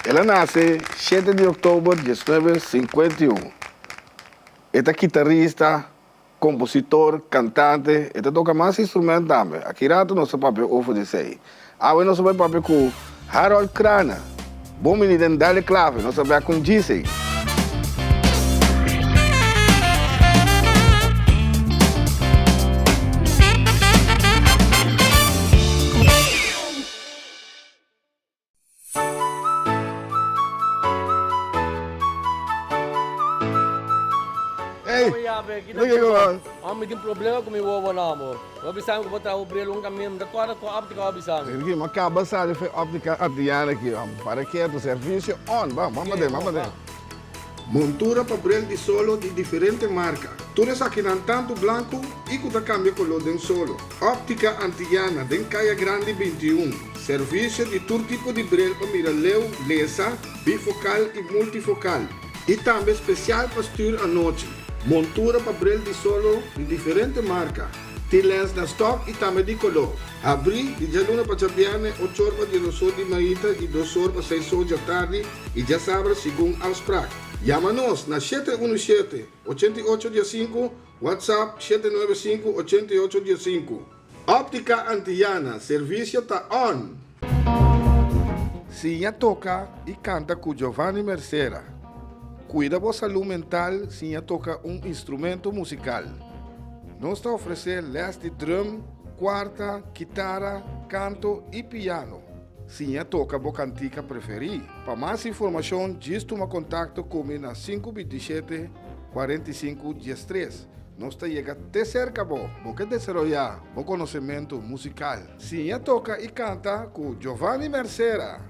El a nase shete di òktober 1951. E ta kitarista, kompositor, kantante, e ta toka mas instrumènt tambe. Aki rato nos ta papia over di esei. Awe nos ta bai papia ku Harold Craane. Bon bini den Dale Clave, nos ta bek ku un djisei. Hey, Mi tin problema ku mi wowo nan amor. Bo bisa mi ku bo traha bo bril un kaminda, mi ta kòrda ku òptika bo bisa mi. Ricky, mi a kaba sali for e òptika Adriana aki. Para ketu, servisio on. Ban, ban paden, ban paden. Montura pa bril di solo di diferente marka. Tur esakinan tantu blanku i ku ta kambia koló den solo. Óptica Antillana den Kaya Grandi 21. Servisio di tur tipo di bril pa mira leu, lesa, bifokal i multifokal. I tambe spesial pa stür anochi. Montura pa bril di solo di diferente marka. Tin lens na stòk i tambe di koló. Habrí di djaluna pa djabièrnè ochor pa diesdosor di mainta i dosor pa seisor djatardi i djasabra segun afsprak. Yama nos na 717 88 15, WhatsApp 795 88 15. Óptica Antillana, servisio ta on! Siña toka i kanta ku Giovanni Mercera. Kuida bo salú mental siña toka un instrumento musikal. Nos ta ofresé lès di drum, kuarta, kitara, kanto i piano. Siña toka bo kantika preferí. Pa mas informashon djis tuma kontakto ku mi na 527 45 13. Nos ta yega te serka bo. Bo ke desaroyá bo konosementu musikal? Siña toka i kanta ku Giovanni Mercera!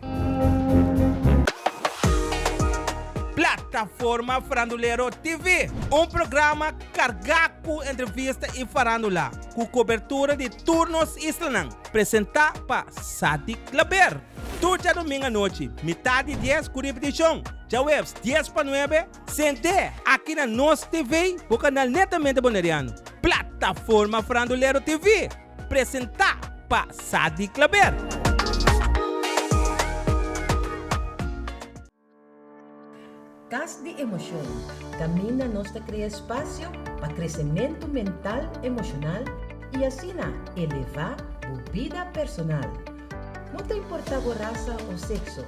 Plataforma Farandulero TV, un programa kargá ku entrevista i farándula, ku kobertura di tur nos islanan, presentá pa Sadik Klaber. Tur djadumingu anochi, mitá di dies ku ripitishon, djaweps dies pa nuebe, Sent'é aki na Nos TV, bo kanal netamente boneriano. Plataforma Farandulero TV, presentá pa Sadi Klaber. Kas di Emoshon, kaminda nos ta krea espasio pa kresementu mental emoshonal i asina elevá bo bida personal. No ta importá bo rasa o sekso,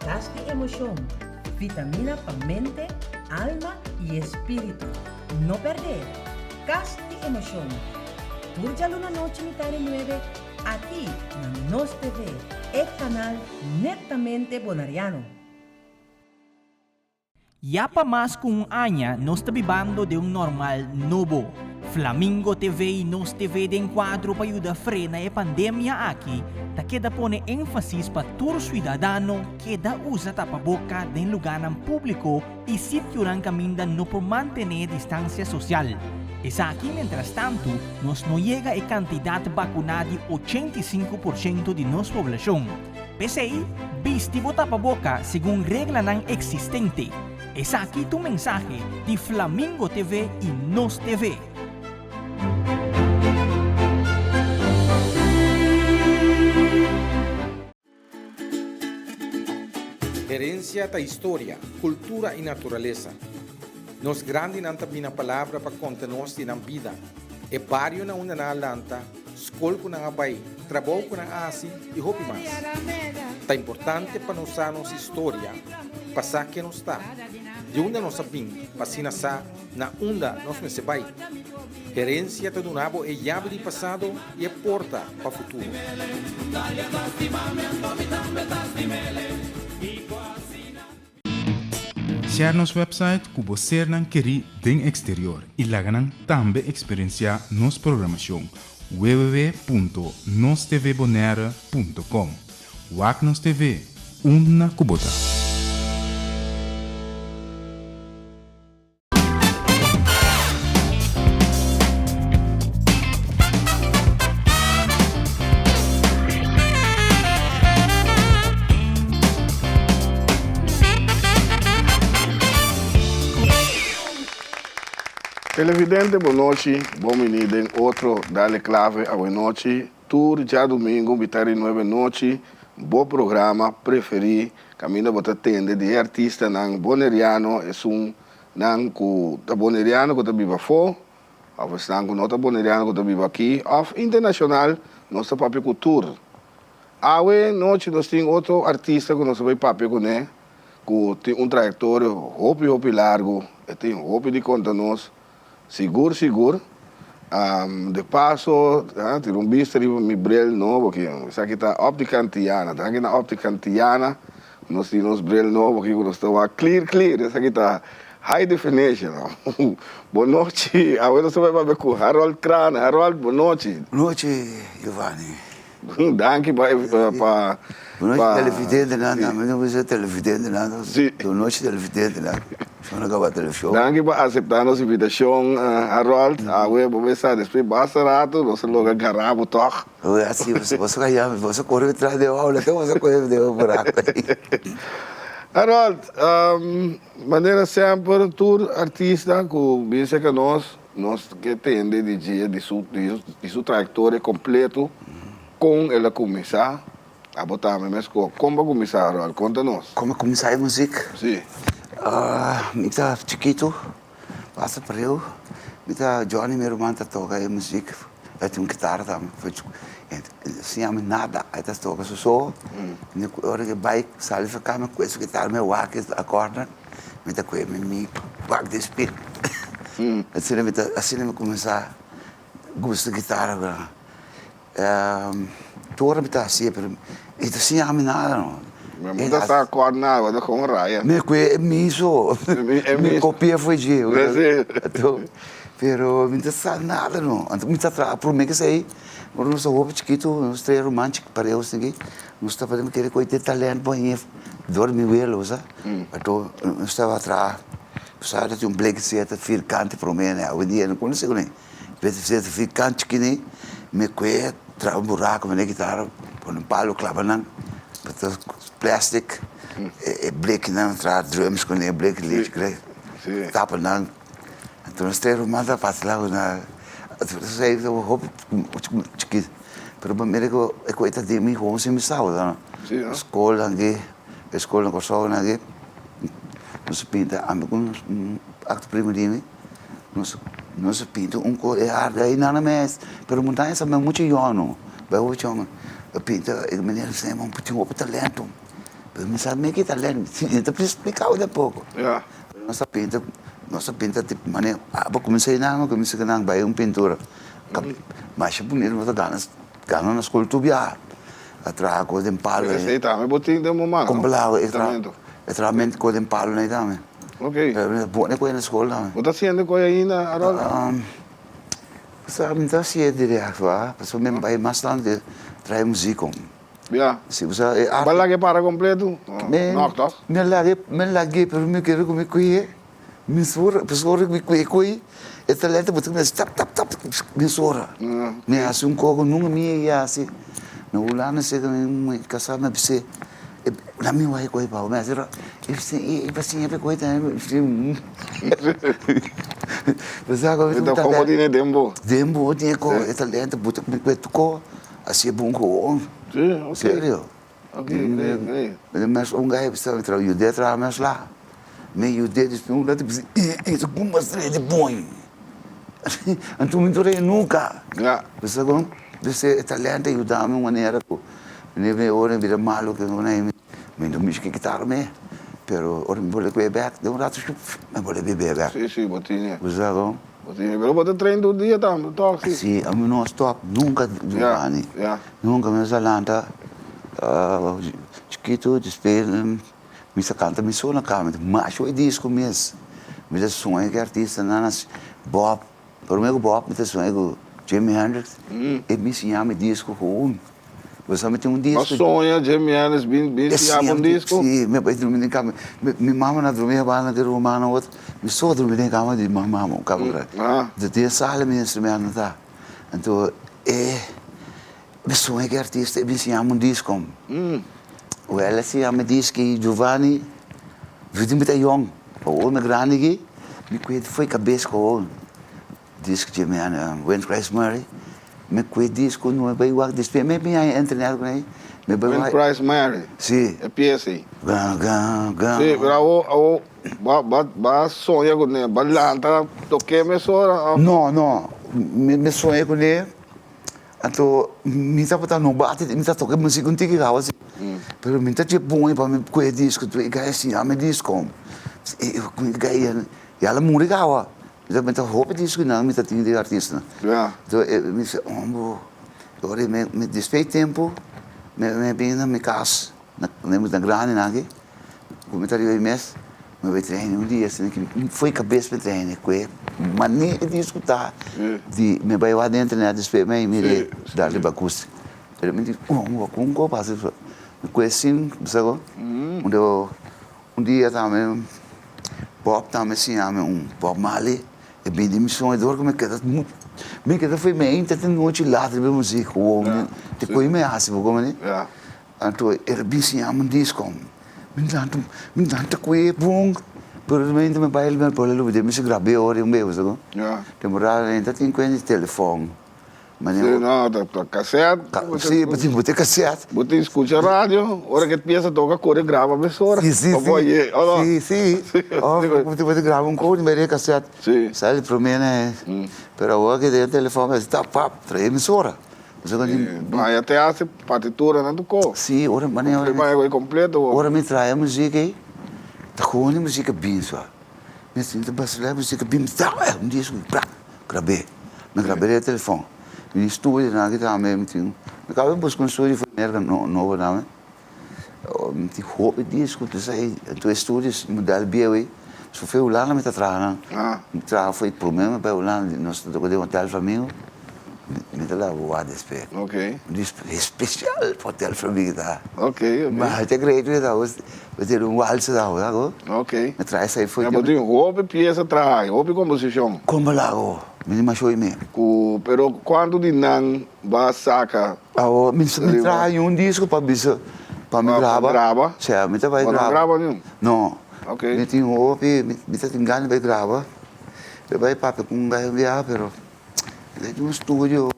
Kas di Emoshon, vitamina pa mente, alma i espíritu. No pèrdè! Kas di Emoshon, tur djaluna nochi mitá di nuebe aki na Nos TV, e kanal netamente bonariano. Ya pa mas ku un aña nos ta bibando den un normal nobo. Flamingo TV i Nos TV den kuadro pa yuda frena e pandemia aki ta keda pone énfasis pa tur suidadano keda usa tapaboka den lugánan públiko i sitionan kaminda no por mantené distansia sosial. Esaki mientrastantu nos no yega e kantidat bakuná di 85 por shento di nos poblashon. P'esei, bisti bo tapaboka segun reglanan eksistente. Esaki ta un mensahe di Flamingo TV i Nos TV. Herensia ta historia, kultura i naturalesa. Nos grandinan ta bina palabra pa konta nos di nan bida, e bario na unda nan a lanta, skol ku nan a bai, trabou ku nan a hasi i hopi mas. Ta importante pa nos sa nos historia pa sa ken nos ta, di unda nos a bin pa asina sa na unda nos mester bai. Herensia ta duna bo e yabi di pasado i e porta pa futuro. Share nos website ku bo sernan kerí den eksterior i laga nan tambe eksperensiá nos programashon www.nostvbonaire.com Wak nos TV unda ku bo ta. Televidente bo nochi, bon bini den otro Dale Clave awe nochi, tur djadumingu mitad di nuebe nochi. Bo programa preferí kaminda bo ta tende di e artistanan boneriano, esun nan ku ta boneriano ku ta biba afó òf esnan ku no ta boneriano ku ta biba aki òf internashonal, nos ta papia ku tur. Awe nochi nos tin otro artista ku nos ta bai papia kuné ku tin un trayektorio hopi hopi largu, e tin hopi di konta nos. Sigur sigur. De paso, tira un bista riba mi bril nobo aki. Esaki ta Optica Antiana. Ta aki na Optica Antiana nos tin nos bril nobo aki ku nos ta wak clear clear. Esaki ta high definition. Bon nochi. Awe nos ta bai papia ku Harold Craane. Harold, bon nochi. Nochi, Giovanni. Danki pa pa. Bon nochi televidentenan tambe no bisa televidentenan bon nochi televidentenan esnan a kaba televishon. Danki pa asepta nos invitashon Harold awe bo mester sa despues basta rato nos a logra gara bo tog. Asi boso a yama boso a kore tras di aula te boso a kore den e buraku ei. Harold manera semper tur artista ku bin serka nos Nos ke tende di dje di su di su trayectoria completo con el a cuminsa, abo tambe mesco con bo a cuminsa Harold conta nos. Con mi a cuminsa e muziek? Si. Mi ta chikito basta pareu mi ta Johnny mi ruman ta toca e muziek e tin un kitara tambe siña mi nada e ta toca su so ora ke bai sali for cama cu su kitara mi a wak e acornan. Mi ta kue mi mi wak den spil. Asina mi ta asina mi kuminsá gusta gitara bra. Tur ora mi ta hasié pero e ta siña mi nada no. Mi no ta sa akòrd nada, bo ta kon raya. Mi kue e miso, mi kopié for dje. Pero mi no ta sa nada no. Anto mi ta traha promé k'esei ora nos ta hopi chikitu nos tres ruman pareu esaki nos tabata kere koe te talènt bo haña. Dor mi welo sa, anto nos tabata traha, sa ta tin un blek seta firkante prome ne, awendia no konosé kuné, blek seta firkante chikini, mi kue traha un buraku mane kitara, pone un palo klaba nan, plastic, e blekinan traha drums kuné, bleki lechi kre, tapa nan, anto nos tres ruman ta pasa lago na, hopi chikito. Pero bo mira ku e koe ta den mi hoon sin mi sa bo. Skol aki, e skol na Kòrsou aki, nos a pinta ami ku un akto primo di mi, nos nos a pinta un kos e arte ei nan a mes, pero montaña sa muchu yòn bai hopi chon a pinta e manera asina bo tin hopi talento, pero mi sa mi ki talento mi ta splika bo tampoco. Nos a pinta nos a pinta tipo manera abo kuminsá einan abo kuminsá einan bai un pintura. Masha bunito bo ta gana gana na skol tur biaha a traha kos den palo ei. Esei tambe bo tin den bo man no? Komplado e traha mente kos den palo nei tambe. Ok. Bo ne koe na skol tambe. Bo ta hasiendo koe ainda Harold? Sa mi ta hasié dirèkt wak pasobra mi bai mas tantu traha muzik kom. Ya. Si bo sa e arte. Bo a lag'é para kompleto? Nòg tòg? Mi a lag'é mi a lag'é pero mi kere ku mi kui'é. Mi sora, pasobra mi kue kue e talento bo ta kuminsa tap tap tap mi sora. Mi hasi un koko nunka mi a hasi. Na Hulanda seka mi kasa mi a bis'é na mi wak e koi pao mi hasi e siña pa e koi tambe. Bo sa E ta komo tene den bo. Den bo tin e koko e talento bo ta kue tur koko hasi e bon gewoon. Serio. Mes un gai bisa mi traha yud'é traha mes la mi yud'é despues un ratu bisa i ta kumba strei di boi anto mi no ta rei nunka bisa kon bisa e talento a yuda mi un manera ku mi ora mi bira malu mi no mishi ku kitara me pero ora mi bole ku e bek den un ratu mi bole bebe bek bisa kon. Pero bo ta train tur dia tambe tok si? Si ami no a stop nunka Giovanni nunka mi a lanta chikitu despues mi sa kanta mi so na kama masha e disco mes mi ta soña ku e artistanan Bob prome ku Bob mi ta soña ku Jimi Hendrix e mi siña mi disco gewoon. Bo sa mi tin un disco. Bo soña Jimi Hendrix bin bin siña bo un disco? Si, mi a bai drumi den kama. Mi mama na drumi e banda, ki ruman otro. Mi so drumi den kama di mi mama, un kama grandi. Den sala mi instrumento ta. Anto e mi soña ki artista e bin siña mi un disco. Wel a siña mi disco i Giovanni, mi ta yong. Awor mi grandi aki, mi kue fo'i kabes ku awor. Disco dje mi a Wayne Christ Murray, mi kue disco no bai wak despues mi a haña internet ku nan. Mi bai When wak. Christ Marry. Si. E piesa ei. Ga, ga, ga. Si, pero awo, awo, ba, ba, ba soña ku ne, ba lanta tok'é mesora òf? No, no. Mi, mi soña ku ne, anto mi tabata no bati, mi ta toka musik un tiki gau asi. Pero mi ta dje bon pa mi kohe disko, tu e gai a siña mi disko. E, e gai, ya el a muri gau. Mi ta, mi ta hopi disko nan mi ta tin di artistanan. Ya. Anto e, mi bisa, hombo. Ora mi mi despues tempu mi mi bin na mi kas na na grandinan aki ku mi ta riba mi mes mi bai traina un dia asina ki foi kabes mi traina ku e manera di skuta di mi bai wak den internet despues mi mira Darly Bacuse pero mi di oh kon ku a pasa ku e sin bisa ku Un dia tambe Bob tambe siña mi un Bob Marley e bin di mi soño dor ku mi keda mi keda foi meinta te nochi laat riba e muzik gewoon te koe mi hasi bo komprende anto el bin siña mi un disko mi lanta mi lanta koe bon pero meinta mi bai mi por lubida mi si grab'é ora un bes bo temporada ta tin kuenta di telefòn. Sí, no, ta ta cassette. Sí, bo tin bo tin cassette. Bo tin scucha radio, ora ke pieza toca core graba mesora. Sí, sí, Pa sí. bo oye, o no? Sí, sí. Of bo tin bo tin graba un cos riba e cassette. Sí. Sa di prome ne. Pero awor ke den telefon a tap pap trae emisora. Pasobra Sí, baña te hace partitura nan tu cos. Sí, ora mane ora. Baña cu e completo. Ora mi trae e muziek ey, ta gewoon e muziek a bin so. Mi sinta basila e muziek a bin, tap, un disco, prak, grab'é. Mi grab'é den e telefòn. Mi tin studio nan aki tambe, mi tin, mi kaba di buska un studio for Merka nobo tambe. Mi tin hopi disco, tu sa e, anto e studio model bieu ei, so for Hulanda mi ta traha nan. Mi traha for e prome mi bai Hulanda, nos ta toka den Hotel Flamingo, mi ta laga wak despues. Un disco especial pa Hotel Flamingo ta. Ma ta great mi ta, mi tene un walsa ta, bo sa ko? Mi traha esei for. Ya bo tin hopi piesa traha, hopi komposishon. Kon bo laga? Mi di masho i mi. Ku pero kuantu di nan ba saka? Awo mi mi traha un disco pa bisa pa mi graba. Pa graba? Sea mi ta bai Bo no graba. graba niun? No. Ok. Mi tin hopi mi ta tin gana di bai graba. Mi bai papia ku un gai un biaha pero mi tin un studio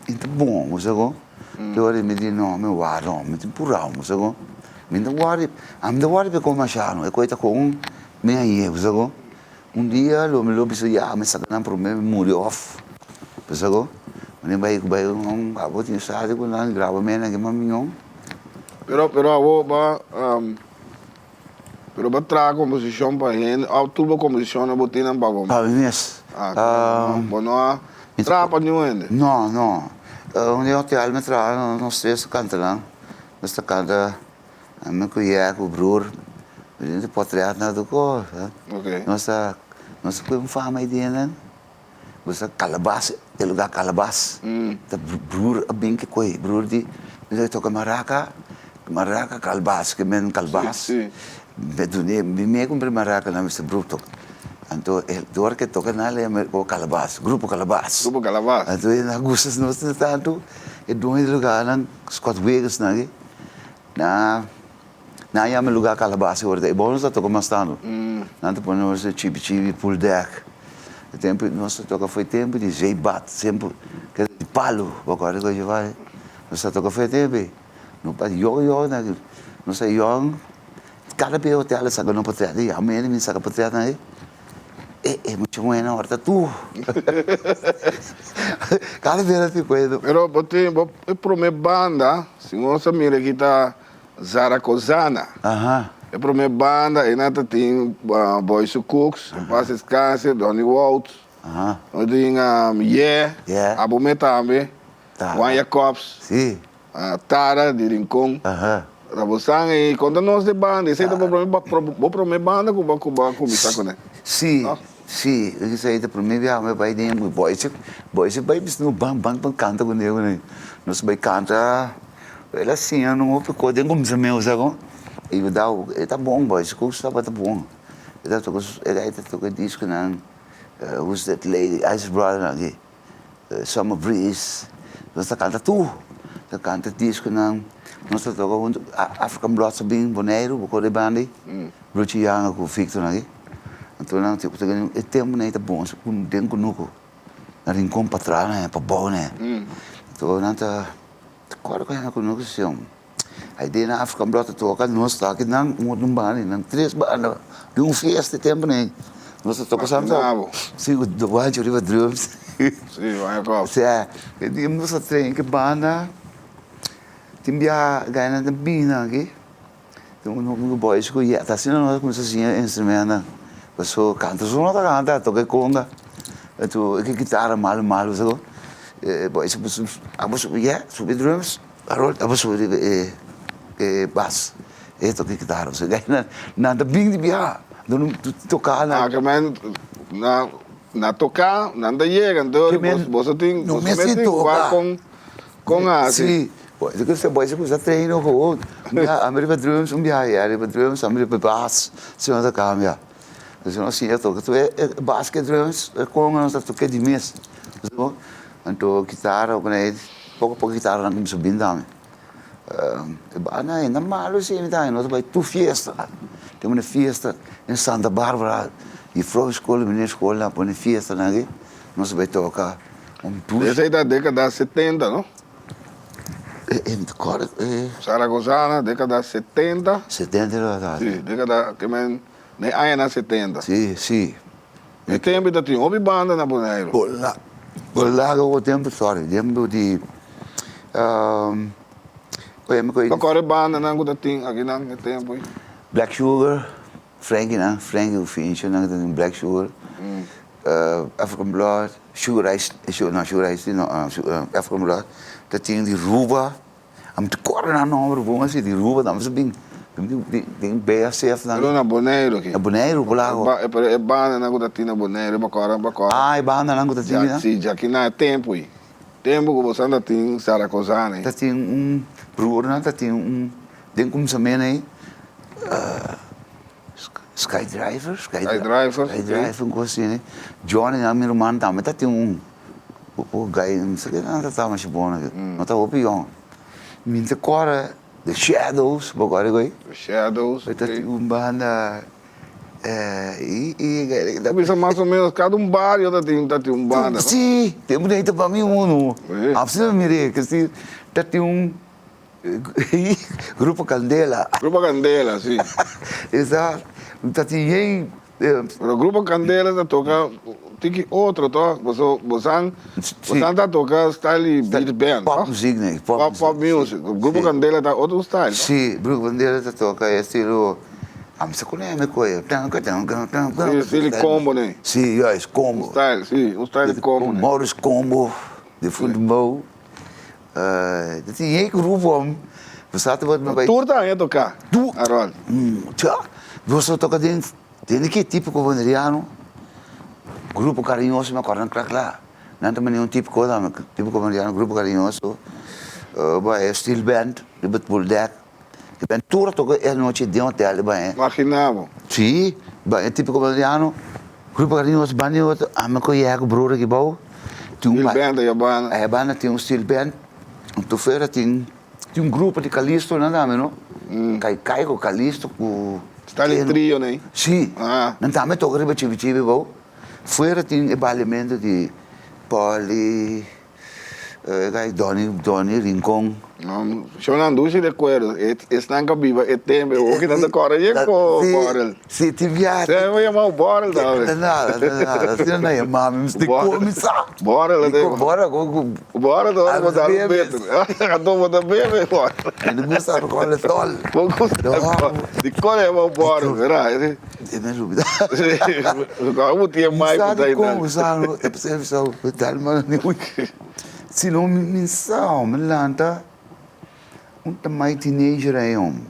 i ta bon bo sa ko. Te ora mi di no mi wak no mi tin purau bo sa ko. Mi ta wòrdu ami ta wòrdu pa e kon masha no e koi ta kon mi a ye bo sa ko. Un dia lo mi lo bisa ya mi saka nan prome mi muri of bisa ko mi bai bai un abo tin sa ku nan graba mi nan ke mamion. Pero pero abo ba pero ba traha komposishon pa hende of tur bo komposishonnan bo tin nan pa bo Pa mi mes. Ah bo no a traha pa niun hende? No no un dia hotel mi traha nos tres kanta nan nos ta kanta. Ami ku Yè ku bror, mi tin potret na tur kos. Nos ta nos ta pui un fama ei den nan. Nos ta Kalabas, e lugar Kalabas. Ta bror a bin ki koi, bror di mi ta toka maraka, maraka Kalbas, ke men Kalbas. Mi dun'é, mi mei kumpra maraka nan, mi sa bror toka. Anto e dor ke toka nan lei mi Kalabas, grupo Kalabas. Grupo Kalabas. Anto e nan gusta nos tantu, e doño di lugar nan, Scott Wiggins nan aki. Na nan yama e lugar Calabas awor ta e bon nos ta toca mas tanto. Nan ta pone nos chibi chibi pool deck. E tempo nos ta toca foi tempo di zeebat tempo ke di palo bo acorda cu Giovanni? Nos ta toca foi tempo ei. No pa yong yong na nos ta yong cada bes hotel a saca nos potret ei amo hende bin saca potret nan ei. E e mucha muhé nan ora ta tur. Kada bes nan tin kuedo. Pero bo tin bo e prome banda, si nos a mira aki ta Zaracozana. Aha. E prome banda e nan ta tin Boyse Cooks, en pas descanse, Donny Wouts. Aha. Nos tin Ye, Ye. Abo me tambe, Ta. Juan Jacobs. Si. Tara di Rincon. Aha. Rabosan e konta nos de banda, esei ta bo prome bo prome banda ku bo ku bo a kuminsá kuné? Si, si, esei ta prome biaha mi bai den boise, boise bai bisa no ban ban ban kanta kuné kuné. Nos bai kanta, el a siña nos hopi kos den kuminsamentu sa kon. I bo dau e ta bon boise ku tabata bon. E ta toka e ta toka diskonan Who's that lady, Isley Brothers aki. Summer Breeze, nos ta canta tur, ta canta disconan, nos ta toca hunto, African Bloods a bin Boneiru, bo conoce e banda ei? Bruchi Yanga cu Victor nan aki, anto nan e tempo nan ei ta bon den cunucu, na Rincon patras nan, pabou nan, anto nan ta, ta corda cu nan cunucu si. Ai den African Blood ta toka, nos ta aki nan un otro banda i nan tres banda di un fiesta e tempu nei. Nos ta toka sam sam. Si, ku Juancho riba drums. Si, Juancho Kops. Sea, e dia nos ta train ki banda, tin biaha gainan ta bini aki, tin un hopi boys ku ya ta asina nos a kuminsá siña instrumentnan. Paso kanta so no ta kanta, toka e konga, anto e kitara malu malu, sa e boys a subi ya, subi drums. Harold a subi riba e e bas e toka e kitara so nan nan ta bin di biaha nan ta toka nan. Ah ke men na na toka nan ta yega anto boso tin boso mes tin wak kon kon hasi. Si bo boys a kuminsa train gewoon un biaha ami riba drums un biaha ya riba drums ami riba bas si nos ta kambia si nos siña toka tur e bas ke drums e konga nos ta toka di mes anto kitara Poko poko kitara nan kuminsá bin tambe. E banda ainda malu si mi ta nos bai tur fiesta. Tin un fiesta den Santa Barbara di vrouw skol meneer skol nan pone fiesta nan aki nos bai toka un dus. Esei ta dekada setenta no? E mi ta kòrda e. Zaragozana dekada setenta. Setenta lo ta. Si dekada ke men den añanan setenta. Si si. E tempu ta tin hopi banda na Boneiru. Bo laga o tempu sorry tempu di oye mi koe. Bo kore bandanan ku ta tin akinan e tempu ei? Black Sugar, Frankie nan, Frankie ku Fincho nan ta tin Black Sugar, African Blood, Sugar Ice, no Sugar Ice no, African Blood, ta tin di Ruba. Ami ta kòrda nan nòmber bon asi di Ruba tambe sa bin den BSF nan. Pero na Boneiru aki. Na Boneiru por lago. Pero e bandanan ku ta tin na Boneiru bo kòrda bo kòrda. Ah e bandanan ku ta tin nan. Si djaki na e tempu ei. Tempu ku boso ta tin Sarakozana ei. Ta tin un broernan ta tin un den kumsamentu ei Skydriver Skydriver Skydriver un kos asina. Johnny nan mi ruman tambe ta tin un. Bo gai no sa ke nan ta ta masha bon aki. No ta hopi yòn. Mi ta kòrda The Shadows, bo kòrda koi? The Shadows, ok. Ta tin un banda i i. Ta bisa mas o menos kada un bario ta tin ta tin un banda, no? Si, tempu ta pa mi unu. Asina mi mir'é, kesi ta tin un Grupo Candela. Grupo Candela, si. Esa ta tin yen. Pero Grupo Candela ta toca tiki otro to, boso bosan bosan ta toca style di beat band, Pop music ne, pop pop music. Grupo Candela ta otro style, no? Si, Grupo Candela ta toca estilo, ami sa con e koe. Si, estilo di combo ne. Si, juist, combo. Un style, si, un style di combo ne. Maurice Combo, de Voetbal. Dat tin hei grupo om. Bo sa ta bot bai. Tur ta haña toká, Harold. Tja, nos ta toka den den ki típiko boneriano, Grupo Cariñoso mi a kòrda nan kla kla. Nan ta manera un típiko tambe, típiko boneriano, Grupo Cariñoso, bai e steel band riba Buldek. E band tur a toka e anochi den hotel di baña. Imagina bo. Si, bai e típiko boneriano, Grupo Cariñoso banda di otro, ami ku yega ku broer aki bou. Steel band aya banda. Aya banda tin un steel band. Anto fuera tin tin un grupo di Calisto nan tambe no. Kai kai ku Calisto ku. Sta di trio nei. Si. Nan tambe toka riba chibi chibi bou. Fuera tin e baliamento di Polly. E Donny Donny Rincon. No, shownan dushi rekuerdo. Esnan ku a biba e tempu e hopi nan ta kòrda ye ku bòrel. Si, tin biaha. Sè bo yama bo bòrel tambe. Nada, nada. Asina nan yama mi, mi sta kuminsá. Bòrel a Di bòrel ku. Bòrel ta ora bo ta bebe. Anto bo ta bebe bòrel. Mi no gusta alkohòl etòl. Bo gusta alkohòl. Di kon e yama bo bòrel, será? E me lubida. Bo tin e mai ku ta Mi sa di kon bo sa no, e p'esei mi sa bo dal mano ni un. Si no mi sa mi lanta un ta mai teenager ei hom.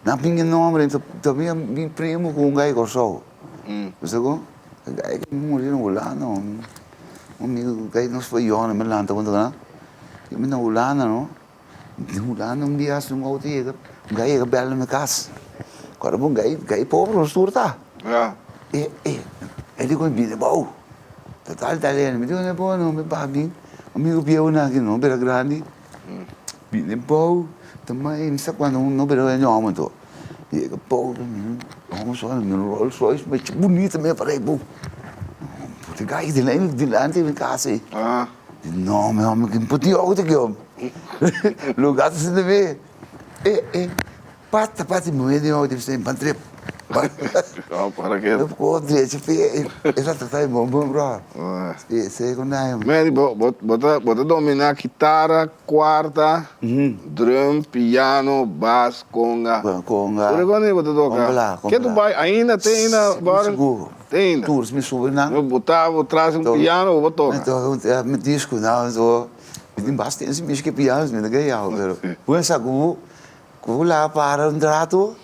Nan pin e nomber ei ta mi primo ku un gai Kòrsou. Bo sa kon? E gai ke muri na Hulanda hom. Un amigo gai nos foi yòn mi lanta huntu ku nan. Mi na Hulanda no. Di Hulanda un dia un auto yega, un gai yega bel na mi kas. Kòrda bo un gai, gai pober nos tur ta. E, e, e di ku mi bini bou. Ta tal tal hende. Mi di ku bo no, mi baha bin. Amigu bieu nan aki no bira grandi. Bini bou, ta mai mi sa kuando no bira hende hòmber anto. Yega bou, mi hòmber so, mi Rolls Royce masha bunita mi a parei bou. Puta gai dilanti mi kas ei. No, mi homber, ki putí oco ta ki homber. Lugar ta sinti mi. E e pata pata mi muhé den outo mi bisa ban trep. No, para ke. No por drecha p'e e sa trata mi bon bon bro. Si esei ku nan. Manny bo bo bo ta bo ta dominá kitara, kuarta, drum, piano, bas, konga. Konga. Tur e kos bo ta toka. Konga la, konga la. Ke tu bai ainda te ainda Sigur sigur. Te ainda. Tur mi subi nan. Bo ta bo tras un piano bo por toka. Mi toka un mi disco nan so. Mi tin basta tempo sin mishi ku e piano mi no ke yau pero bo sa ku ku bo laga para un rato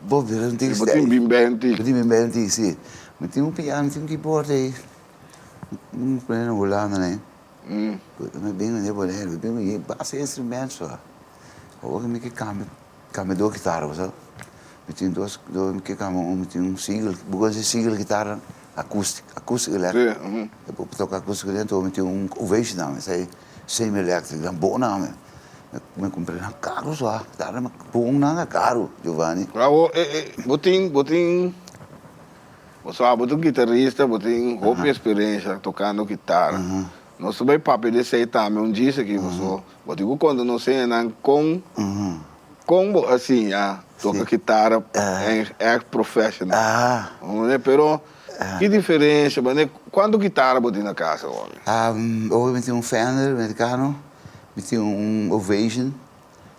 bo bira un tiki Bo tin bin bèn tiki. Bo tin bin bèn tiki si. Mi tin un piano mi tin un keyboard ei un pone na Hulanda nei. Mi bin kuné Boneiru mi bin kuné basta instrumento so. Awor mi ke kambia kambia dos kitara bo sa. Mi tin dos mi ke kambia un mi tin un Siegel bo konosi Siegel kitara? Acústic, acústic eléctric. E por toca acústic dentro, mi tin un Ovation name, esei semi eléctric, nan bon name. Mi cumpra nan caro so, tara mi bon nan a caro, Giovanni. Bravo, bo tin, bo tin, bo sa bo ta un guitarista, bo tin hopi experiencia tocando guitarra. Nos ta bay papia di esei tambe un djis aki, paso bo tin cu conta nos hendenan con. Kon bo a siña toka kitara ègt professional? Pero ki diferensha? Kuantu kitara bo tin na kas awor? Awor mi tin un Fender merikano, mi tin un Ovation,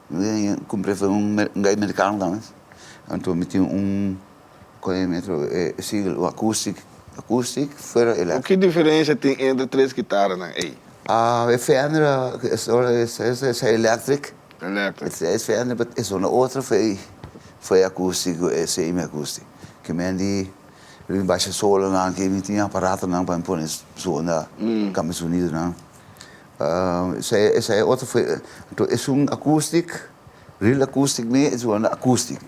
mi kumpr'é for un guy merikano tambe. Anto mi tin un Siegel acoustic, acoustic fuera electric. Ki diferensha tin entre tres kitaranan ei? E Fender es electric. Electric. E Fender but e zona otro foi foi acústico e semi acústico. Ke men di mi basha solonan ke mi tin aparatonan pa mi pone zona cambia sonidonan. Esei esei otro foi anto esun acústic real acústic mi e zona acústic.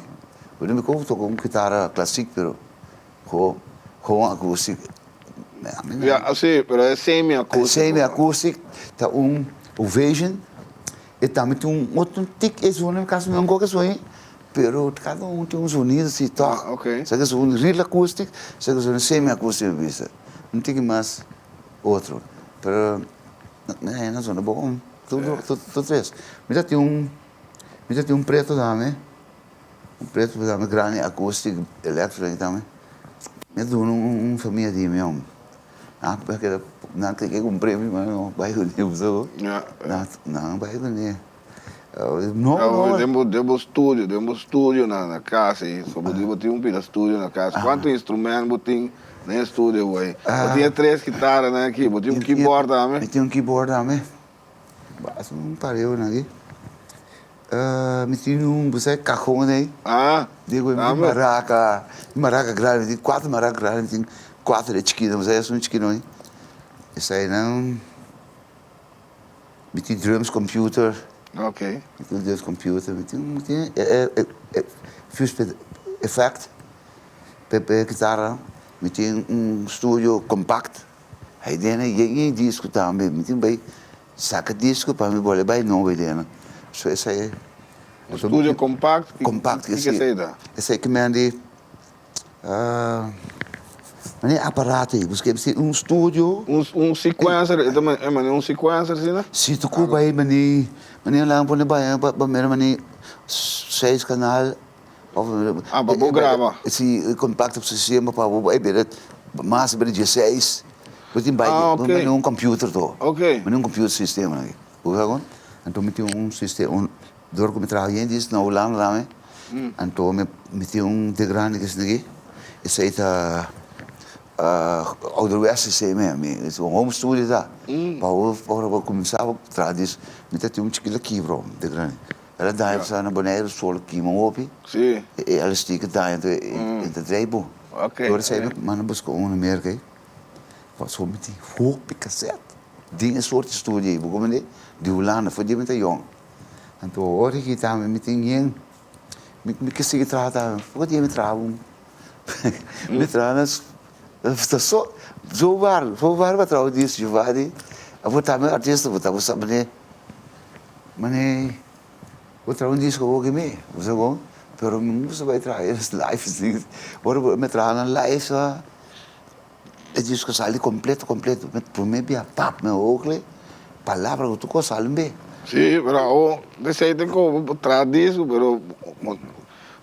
Bo no mi komo toca un kitara classic pero ho ho acústic. Ya, si, pero e semi acústic. Semi acústic ta un Ovation. E tambe tin un otro tik e zona mi casi no goga soña pero cada un tin un sonido si toch. Ah, ok. Sa ke un real acoustic, sa ke un semi acoustic mi bisa. Un tiki mas otro. Pero e na zona bon tur tur tres. Mi ta tin un mi ta tin un preto tambe, un preto tambe grandi acoustic electric tambe. Mi a duna un famia di mi homber. Nan a keda nan ke kumpr'é mi ma no bai kuné bo sa bo. Nan bai kuné. No no. Den bo den bo studio den bo studio na na kas ei so bo di bo tin un pida studio na kas kuantu instrument bo tin den e studio bo ei? Bo tin e tres kitaranan aki bo tin un keyboard tambe? Mi tin un keyboard tambe. Basta un pareu nan aki. Mi tin un bo sa cajon ei. Ah. Digo mi tin maraca, maraca grandi, mi tin cuatro maraca grandi, mi tin cuatro de chikito, bo sa esun chikito ei. Eseinan mi tin drums computer. Ok. Mi tin drums computer, mi tin mi tin fuse effect pa e kitara, mi tin un studio compact. Ei den e yen yen disco tambe, mi tin bai saca disco pa mi bole bai nobo ei den. So esei e. Un studio compact? Compact, Kiko esei ta? Esei ke men di mane aparato ei, paske si un studio. Un sequencer, e ta mane un sequencer asina? Si ta cuba ei mane, mane nan pone bai pa mira mane seis canal. Ah, pa bo graba? Si, contacto cu sistema pa bo bai bira mas bira dieseis. Bo tin bai Ah, ok. mane un computer to. Ok. Mane un computer sistema aki. Bo sa kon? Anto mi tin un sistema, un, dor ku mi traha yen dis na Hulanda tambe, anto mi mi tin un te grandi ku esaki, esei ta ouderwets esei mi, mi un home studio ta. Pa bo ora bo kuminsá bo traha dis, mi ta tin un chikito kibro te grandi. El a daña pasá na Boneiru sol kima hopi. Sí. E elastiek a daña enton e ta drei bo. Ok. Dor esei mi manda buska un na Merka ei. Pasobra mi tin hopi kaset den e soort studio ei, bo comprende? Di Hulanda, for di mi ta yong. Anto ora ki tambe mi tin yen, mi ke sigui traha tambe. Poko dia mi traha un, mi traha na ta so, zo bar, zo bar pa traha un disco, Giovanni. Abo tambe artista, bo ta bo sa manera. Mane, bo traha un disco awor ki mi, bo sa kon? Pero mi no gusta bai traha es live, ora bo mi traha nan live sa, e disco sali completo completo, mi prome bia pap mi hoor palabra ku tur kos sali un be. Sí, pero awo esei ta komo bo traha disco, pero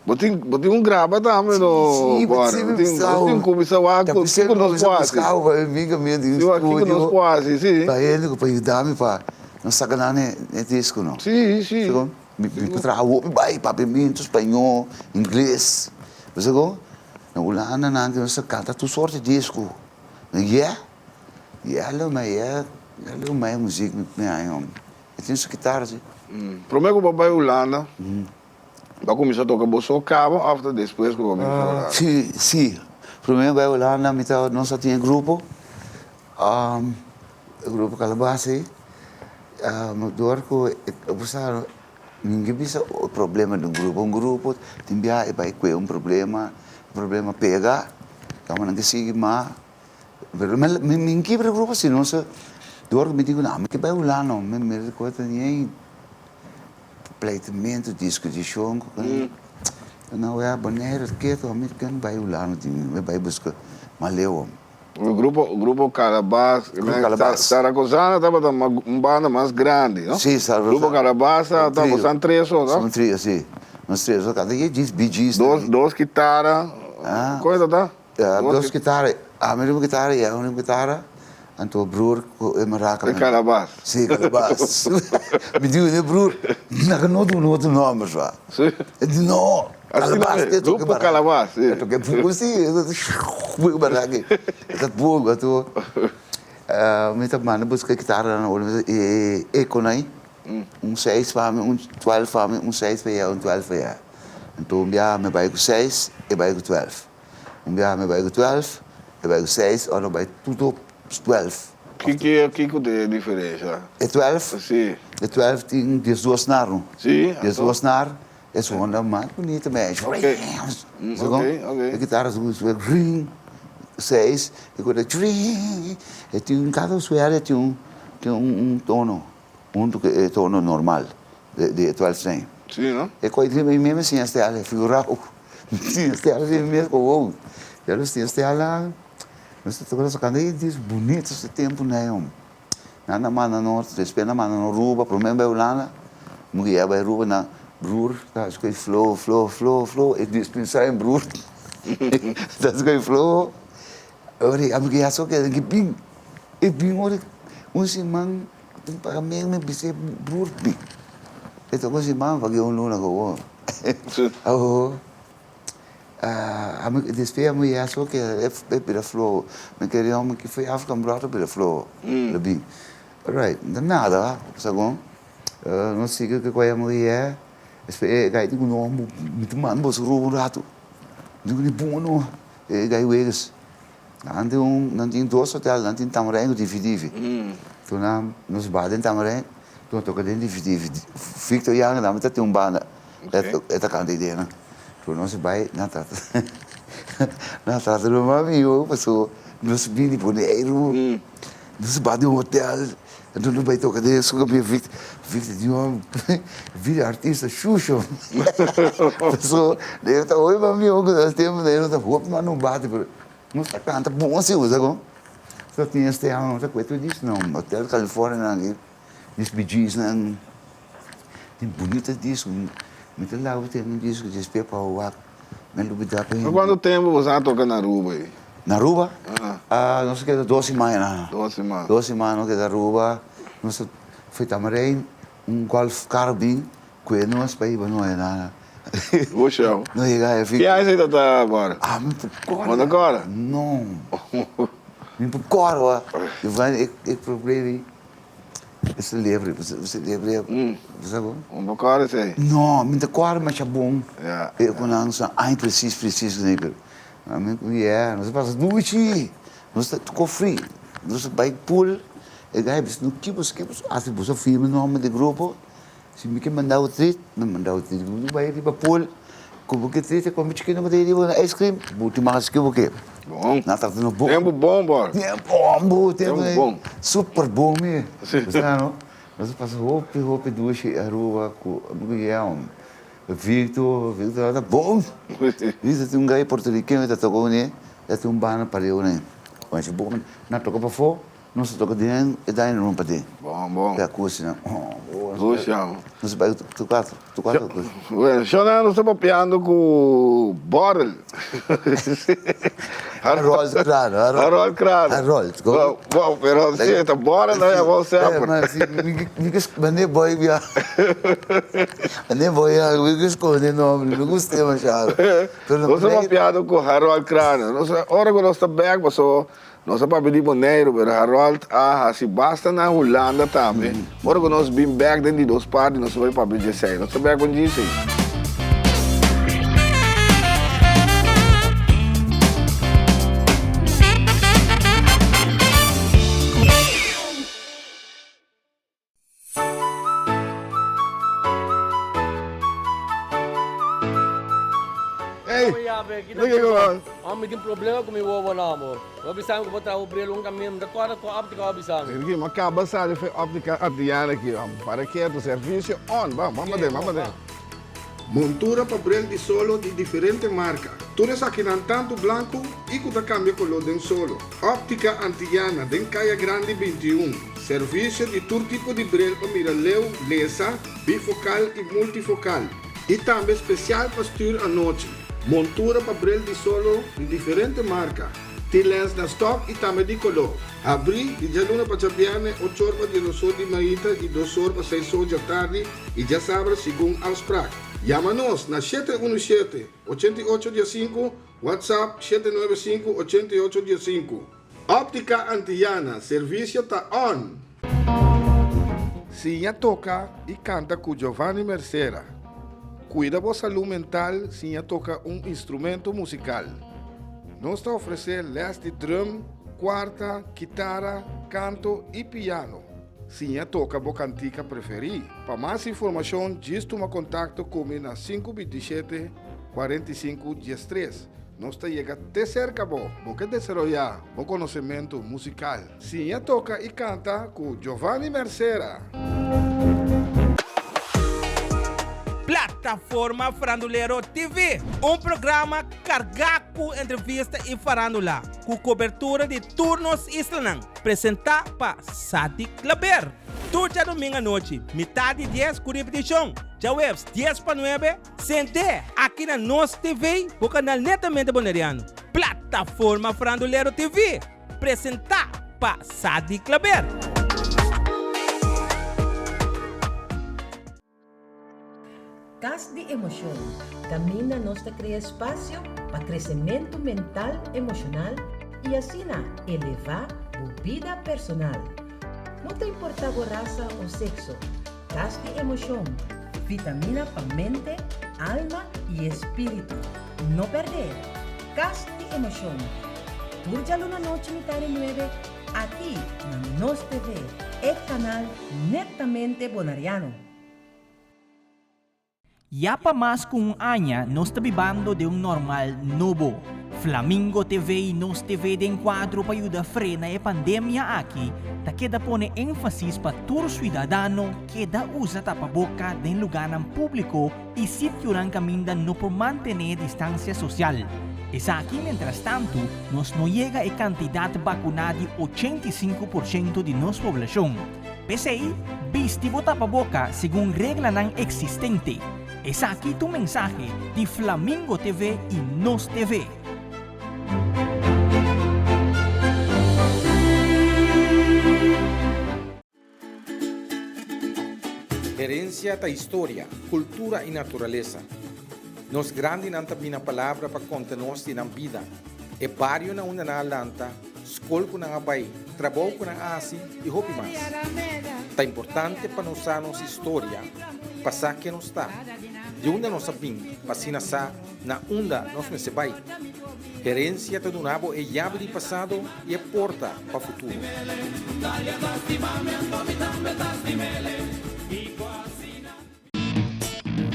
bo tin bo tin un graba tambe no Bora, bo tin bo tin kuminsá wak ku kiko nos por hasi. Sí, wak kiko nos por hasi, sí. Pa hende ku pa yuda mi pa nos saka nan e disco no. Sí, sí. Mi por traha hopi bai papiamentu, spañó, ingles, bo sa kon? Na Hulanda nan nos ta kanta tur sorti disco. Yeah. Yeah lo mai yeah lo mai muziek mi haña hombre. E tin su kitara si. Prome ku bo bai Hulanda, bo a kuminsá toka bo so kaba òf ta despues ku bo a bin Hulanda? Si, si. Prome ku bai Hulanda mi ta nos a tin e grupo, e grupo Kalabas ei. Dor ku bo sa ningun bisa problema di un grupo. Un grupo tin biaha e bai kue un problema, e problema pega, kaba nan ke sigui mas. Pero mi mi kibra grupo si no sa dor ku mi di ku no mi ke bai Hulanda mi mi rikuerda ni ei pleitamento diskutishon ku no wea Boneiru ketu mi ke bai Hulanda mi bai buska mas leu. Grupo grupo Calabas Zaragozana tabata un banda mas grandi no? Si Grupo Calabas tabata bosan tres so no? Un trio si nos tres so kanta Bee Gees dos kitara kon e tabata? Dos kitara, ami riba kitara y Erwin riba kitara, anto broer cu e maraca. E calabas. Si, calabas. Mi di e broer, naga no duna otro nomber swa. Si. E di no, calabas te toca Grupo Calabas, si. E toca bugo si, bugo maraca. E ta bugo, anto mi ta manda busca e kitara nan ora e eco nan, un seis pa mi, un twelve pa mi, un seis pa ya, un twelve pa ya. Anto un biaha mi bai cu seis, e bai cu twelve. Un biaha mi bai ku twèlf, e bai ku seis, ora bai tudo twèlf. Kiko kiko ta e diferensha? E twèlf? Si. E twèlf tin diesdos nar no? Si. Diesdos nar, e sonda mas bunito mes. Ok, ok, ok. E kitara su su ring, seis, e kore ring, e tin kada suela tin un tin un tono, hunto ku e tono normal di e twèlf string. Si no? E koi riba mi mes mi siña stèl e figurao. Tin stèl riba mi mes ku wow. Ya los tin stèlnan, nos ta toka nos kanta e dis bunito su tempu nei hombre. Nan a manda nos, despues nan a manda nos Aruba, prome bai Hulanda, mi ku yega bai Aruba nan broer ta hasi koi flow, flow, flow, flow, e dispensá e broer ta hasi koi flow. Ora ami ku yega so keda ki bin, e bin ora un siman tin paga mi bisa e broer bin. E toka un siman pa un luna komo. Awo ami despues ami ya so ke e bira floho mi kere homber ki foi African brother bira floho lo bin alright no ta nada sa kon nos sigui ke koe ami ya despues e guy di ku no mi ta manda boso roba un rato mi di ku ni bon no e guy weges nan tin un nan tin dos hotel nan tin Tamarijn ku Divi Divi tu nan nos ba den Tamarijn tu nan toka den Divi Divi Victor Janga nan ta tin un banda. E ta kanta idea nan. Pero nos bai nan trata nan trata nos mas mihó pasobra nos bini di Boneiru, nos bai den un hotel, anto nos bai toka den esun kaminda Victor, Victor di un vida artista shusho pasobra e ta hopi mas mihó ku nos tempu nos ta hopi mas no bati pero nos ta kanta bon si bo sa kon. So tin este aña nos ta kue tur dis nan hotel California nan aki dis Bee Gees nan. Tin bunita disco, mi ta laga tene un disco despues pa wak, mi a lubida pa hende. Cuanto tempo boso a toca na Aruba ey? Na Aruba? Ah. Nos a keda dos siman na. Dos siman. Dos siman nos keda Aruba, nos a fui Tamarijn, un golf car bin cue nos pa hiba nos ayna. Busha. Nos yega ahi. Ki aña esey ta ta agora? Ah, mi por corda. Bo ta corda? No. Mi por corda. E problema ey. Ese lebre, ese lebre, bo sa bo? Un bo kòrda esei? No, mi ta kòrda masha bon. Ya. E ku nan sa, ai presis, presis ku nei. Ami ku yeah, nos a pasa dushi, nos ta toko fri, nos a bai pool, e gai bisa no ki boso ke boso hasi, boso a firma nomber di grupo, si mi ke manda bo trit, mi manda bo trit, bo bai riba pool, ku bo ke trit, ku mi chikino ku ta riba na ice cream, bo tin mas ke bo ke. Bon. Nan ta no bon. Tempu bon bor. Tempu bon bo, tempu Tempu bon. Super bon mi. Si. Bo sa no, nos a pasa hopi hopi dushi Aruba ku amigu Yeon, Victor, Victor ta bon. Victor tin un gai portorikeño ta toka kuné, e tin un banda pareu kuné. Masha bon, nan toka pafó, nos ta toka den e dining room paden. Bon bon. E akustika, oh. Dushi amo. Nos bai tur kuater, tur kuater. Bueno, shona nos ta papiando ku Borrel. Harold Krano. Harold Krano. Harold. Bo, bo, pero si ta Borrel ta yama semper. Ma si, mi mi ke mane boy bia. Mane boy ya, mi ke skonde nomber, mi gusta demasiado. Pero Nos ta papiando ku Harold Krano. Nos ora ku nos ta bek paso Nos a papia di Boneiru, pero Harold a hasi basta na Hulanda tambe. Ora ku nos bin bèk den di dos parti, nos ta bai papia djesei. Nos ta bèk un djesei. Ey, Loke ku man. Amo mi tin problema ku mi wowo nan amor. Bo bisa mi ku bo traha bo bril un kaminda, mi ta kòrda ku òptika bo bisa mi. Ricky, mi a kaba sali for e òptika Adriana aki. Para ketu, servisio on. Ban, ban paden, ban paden. Montura pa bril di solo di diferente marka. Tur esakinan tantu blanku i ku ta kambia koló den solo. Òptika Antillana den Kaya Grandi 21. Servisio di tur tipo di bril pa mira leu, lesa, bifokal i multifokal. I tambe spesial pa stür anochi. Montura pa bril di solo di diferente marka. Tin lens na stòk i tambe di koló. Habrí di djaluna pa djabièrnè ochor pa diesosor di mainta i dosor pa seisor djatardi i djasabra segun afsprak. Yama nos na 717, 88 15, WhatsApp 795, 88 15. Óptica Antillana, servisio ta on! Siña toka i kanta ku Giovanni Mercera. Kuida bo salú mental siña toka un instrumento musikal. Nos ta ofresé lès di drum, kuarta, kitara, kanto i piano. Siña toka bo kantika preferí. Pa mas informashon djis tuma kontakto ku mi na 527 45 13. Nos ta yega te serka bo. Bo ke desaroyá bo konosementu musikal? Siña toka i kanta ku Giovanni Mercera. Plataforma Farandulero TV, un programa kargá ku entrevista i farandula, ku kobertura di tur nos islanan. Presentá pa Sadik Klaber. Tur djadomingo anochi, mitá di dies ku ripitishon, djaweps dies pa nuebe, sent'é aki na Nos TV, bo kanal netamente boneriano. Plataforma Farandulero TV, presentá pa Sadik Klaber. Kas di Emoshon, kaminda nos ta krea espasio pa kresementu mental, emoshonal i asina elevá bo bida personal. No ta importá bo rasa o sekso, Kas di Emoshon, vitamina pa mente, alma i espíritu. No pèrdè! Kas di Emoshon, tur djaluna nochi mitá di nuebe aki na Nos TV, e kanal netamente bonariano. Ya pa mas ku un aña nos ta bibando den un normal nobo. Flamingo TV i Nos TV den kuadro pa yuda frena e pandemia aki ta keda pone énfasis pa tur suidadano keda usa tapaboka den lugánan públiko i sitionan kaminda no por mantené distansia sosial. Esaki mientrastantu nos no yega e kantidat bakuná di 85% di nos poblashon. P'esei, bisti bo tapaboka segun reglanan eksistente. Esaki ta un mensahe di Flamingo TV i Nos TV. Herensia ta historia, kultura i naturalesa. Nos grandinan ta bina palabra pa konta nos di nan bida, e bario na unda nan a lanta, skol ku nan a bai, trabou ku nan a hasi i hopi mas. Ta importante pa nos sa nos historia pa sa ken nos ta, di unda nos a bin pa asina sa na unda nos mester bai. Herensia ta duna bo e yabi di pasado i e porta pa futuro.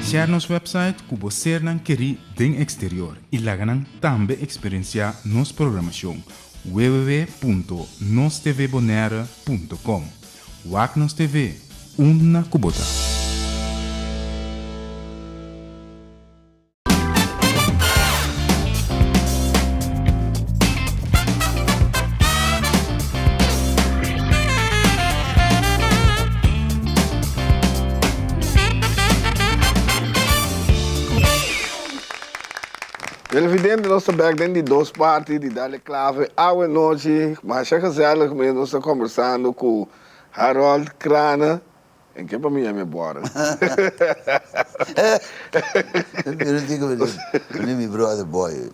Share nos website ku bo sernan kerí den eksterior i laga nan tambe eksperensiá nos programashon www.nostvbonaire.com Wak nos TV unda ku bo ta. Televidente nos ta bek den di dos parti di Dale Clave awe nochi. Masha gezellig mes nos ta combersando cu Harold Craane. En ke pa mi yama e bòrel? Mi no tin ku mi mi brother boy.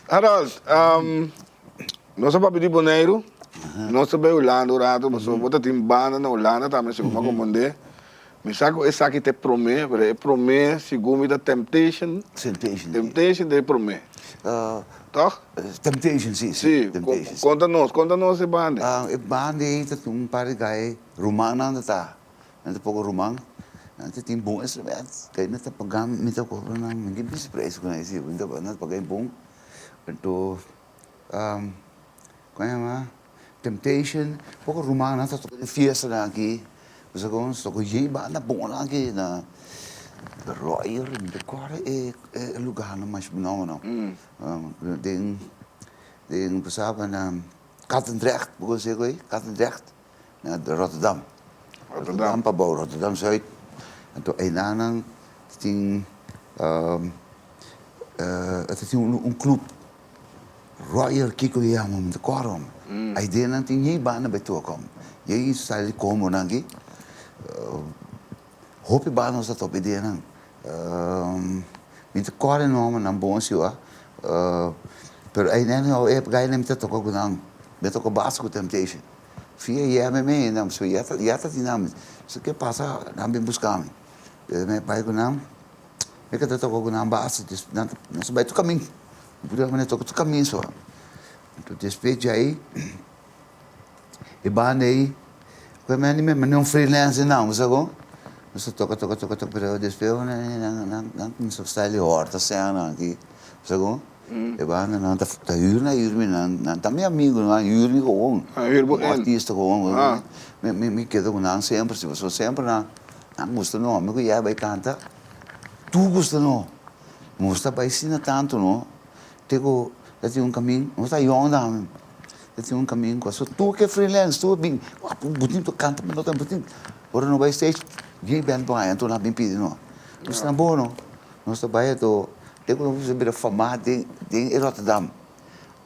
Harold, nos a papia di Boneiru, nos ta bai Hulanda un rato, pasobra bo ta tin banda na Hulanda tambe, segun mi a komprondé. Mi sa ku esaki ta e promé, pero e promé segun mi ta Temptation. Temptation. Temptation ta e promé. Tòg? Temptation, si, si. Temptation. Si, konta nos, konta nos e banda. E banda ei ta tin un par di gai rumannan ta ta. Nan ta poko ruman. Nan ta tin bon instrument. Kai nan ta paga, mi ta kobra nan, mi tin bisa prijs ku nan si, mi ta nan ta paga e bon. Anto, kon yama, Temptation, poko rumannan ta toka den fiestanan aki. Bo sa kon, toka yei banda bon nan aki na Royal, mi ta kòrda e lugarnan mas no no. Den den pasaba na Katendrecht, bo konosé ku ei? Katendrecht, na Rotterdam. Rotterdam pabou, Rotterdam Zuid. Anto einan nan tin ta tin un club, Royal kiko e yama, mi ta kòrda homber. Aiden nan tin yei banda bai toka homber, yei style di combo nan aki. Hopi banda nos ta topa e dianan. Mi ta kòrda e nòmbernan bon si wak, pero einan e epka ei mi ta toka ku nan, mi a toka basta ku Temptation. Fia yèm'e mi nan pasobra ya ta ya ta tin nan. So ke pasa nan bin buska mi. Mi a bai ku nan, mi keda toka ku nan basta, nan nos a bai tur kamin, mi pudi manera toka tur kamin so. Anto despues djei. E banda ei, ku e mende mi manda un freelance nan, bo sa kon? Nos ta toka, toka, toka, toka, pero despues nan nan nan kuminsá style di hòrta sèna aki, bo sa kon? E banda nan ta ta hür nan hür mi, nan nan ta mi amigu, nan hür mi gewoon, un artista gewoon, mi mi mi keda ku nan semper si, pasobra semper nan nan gusta no, mi ku yega bai kanta, tur gusta no, nos ta bai asina tantu no, te ku ta tin un kamin, nos ta yòn tambe. Ta tin un kamin ku aso tur ke freelance tur bin bo tin ku kanta bo no tin ora no bai stage bien bènt bo haña anto nan bin pidi no nos ta bo no nos ta bai anto te ku nos a bira famá den den e Rotterdam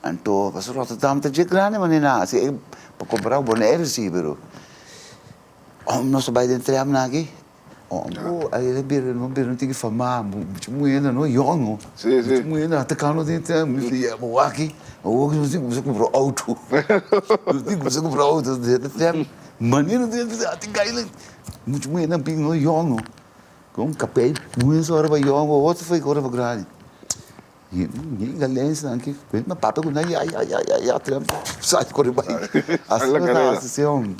anto pasobra Rotterdam ta dje grandi manera si pa kompará ku Bonaire si pero nos ta bai den tram nan aki. Oh, ahí le bira, no bira, no tin fama, mucho mujer no yong no. Sí, sí. Mucho mujer no ta no tin tem, mi si bo aki, bo aki no tin kumsa kumpra auto. No tin kumsa kumpra auto, de tem. Mani no tin ati gaile. Mucho mujer no pin no yong no. Con kapei, mujer so ora ba yong, otro foi ora ba grandi. Ni galens nan ki, mi papia ku nan ya ya ya ya ya trem sai kore bai. Asina ta hasi si hom.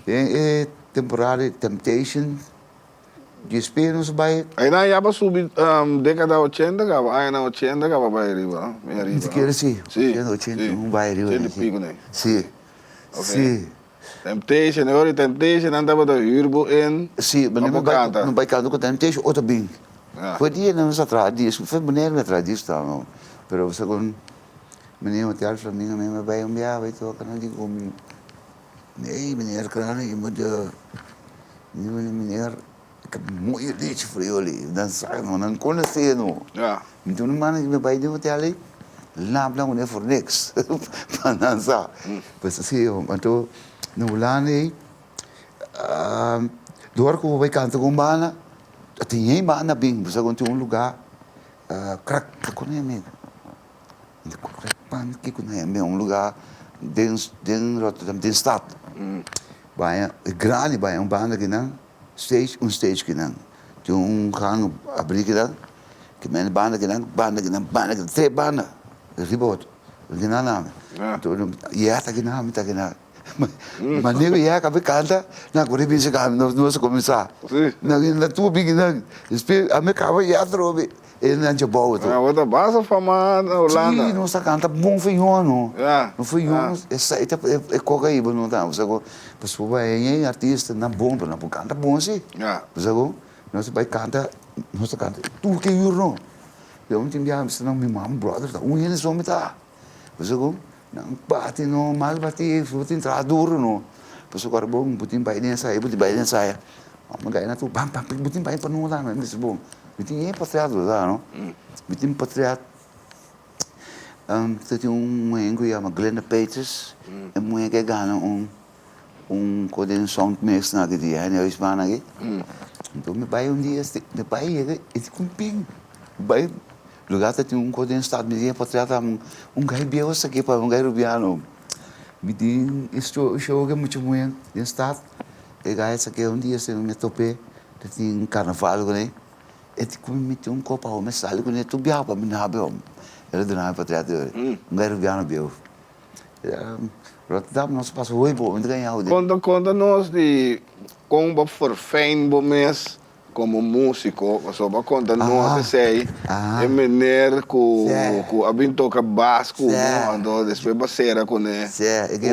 Den e temporada di Temptation djis nos bai. Einan ya bo subi dekada ochenta kaba, añanan ochenta kaba bai riba, mi ariba. Mi ta kere si, ochenta, ochenta i un bai riba. Ochenta i pico nei. Si, si. Temptation, e ora di Temptation nan tabata huur bo in Sí, pa bo canta. No bai canta cu Temptation otro bin. Foi dia nan nos a traha disco, foi Bonaire mi a traha disco tambe no. Pero segun meneer Hotel Flamingo mi a bai un biaha bai toca nan di cu mi, nee meneer Crane je moet meneer ik heb een mooie liedje voor jullie. Nan sa no, nan conoce no. Mi tin un manda mi bai den hotel ei, lap nan voor niks. Pa nan sa. Pues así, anto na Hulanda ei, dor ku bo bai kanta ku un banda, a tin hei banda bin, bo sa ku tin un lugá, krak, kon e amigo? Kiko nan yama un lugá den den Rotterdam, den stad. Baña grandi, baña un banda kinan. Stage un stage kinan tin un gang abri kinan ki mende banda kinan banda kinan banda kinan tres banda riba otro kinan nami anto yeh ta kinan mi ta kinan ma nego yeh a kabe kanta nan kore bisa kami nos a kuminsa nan tur bin kinan despues ami kaba yeh atrobe E nan dje bou tu. Bo ta basta fama na Hulanda. Sí, nos ta kanta bon feñon no. No feñon esei ta e koka ei bo no ta. Bo sa ku pasobra bo e artista nan bon pero nan por kanta bon si. Bo sa ku nos ta bai kanta nos ta kanta tur ke yur no. Yo mi tin biaha mi bisa nan mi mama brother ta un hende so mi ta. Bo sa ku nan bati no mal bati bo tin traha duro no. Pasobra ora bo tin bai den esaya bo tin bai den esaya. Ome gana tur bam bam bo tin bai pa no tambe mi bisa bon. Mi tin e portret bo no? Mi tin portret ta tin un muhé ku yama Glenda Peters, e muhé ke gana un un ko den sound mix nan aki di Henny Huisman aki. Anto mi bai un dia mi bai yega e di ku bin bai lugar ta tin un ko den stad mi di e portret un gai bieu esaki pa un gai rubiano. Mi tin e show ke mucha muhé den stad. E gai esaki un dia si mi top'é ta tin karnaval kuné, e di ku mi miti un kopa awe mi sali kuné tur biaha pa mi nabe hom. El a duna mi patriat di ori. Un gai rubiano bieu. Rotterdam nos pasa hopi bo, mi ta gaña hou den. Konta konta nos di kon bo ferfijn bo mes Como musico, pasobra bo a conta nos esey, e meneer cu cu a bin toca bas cu bo, anto despues bo a cera cune,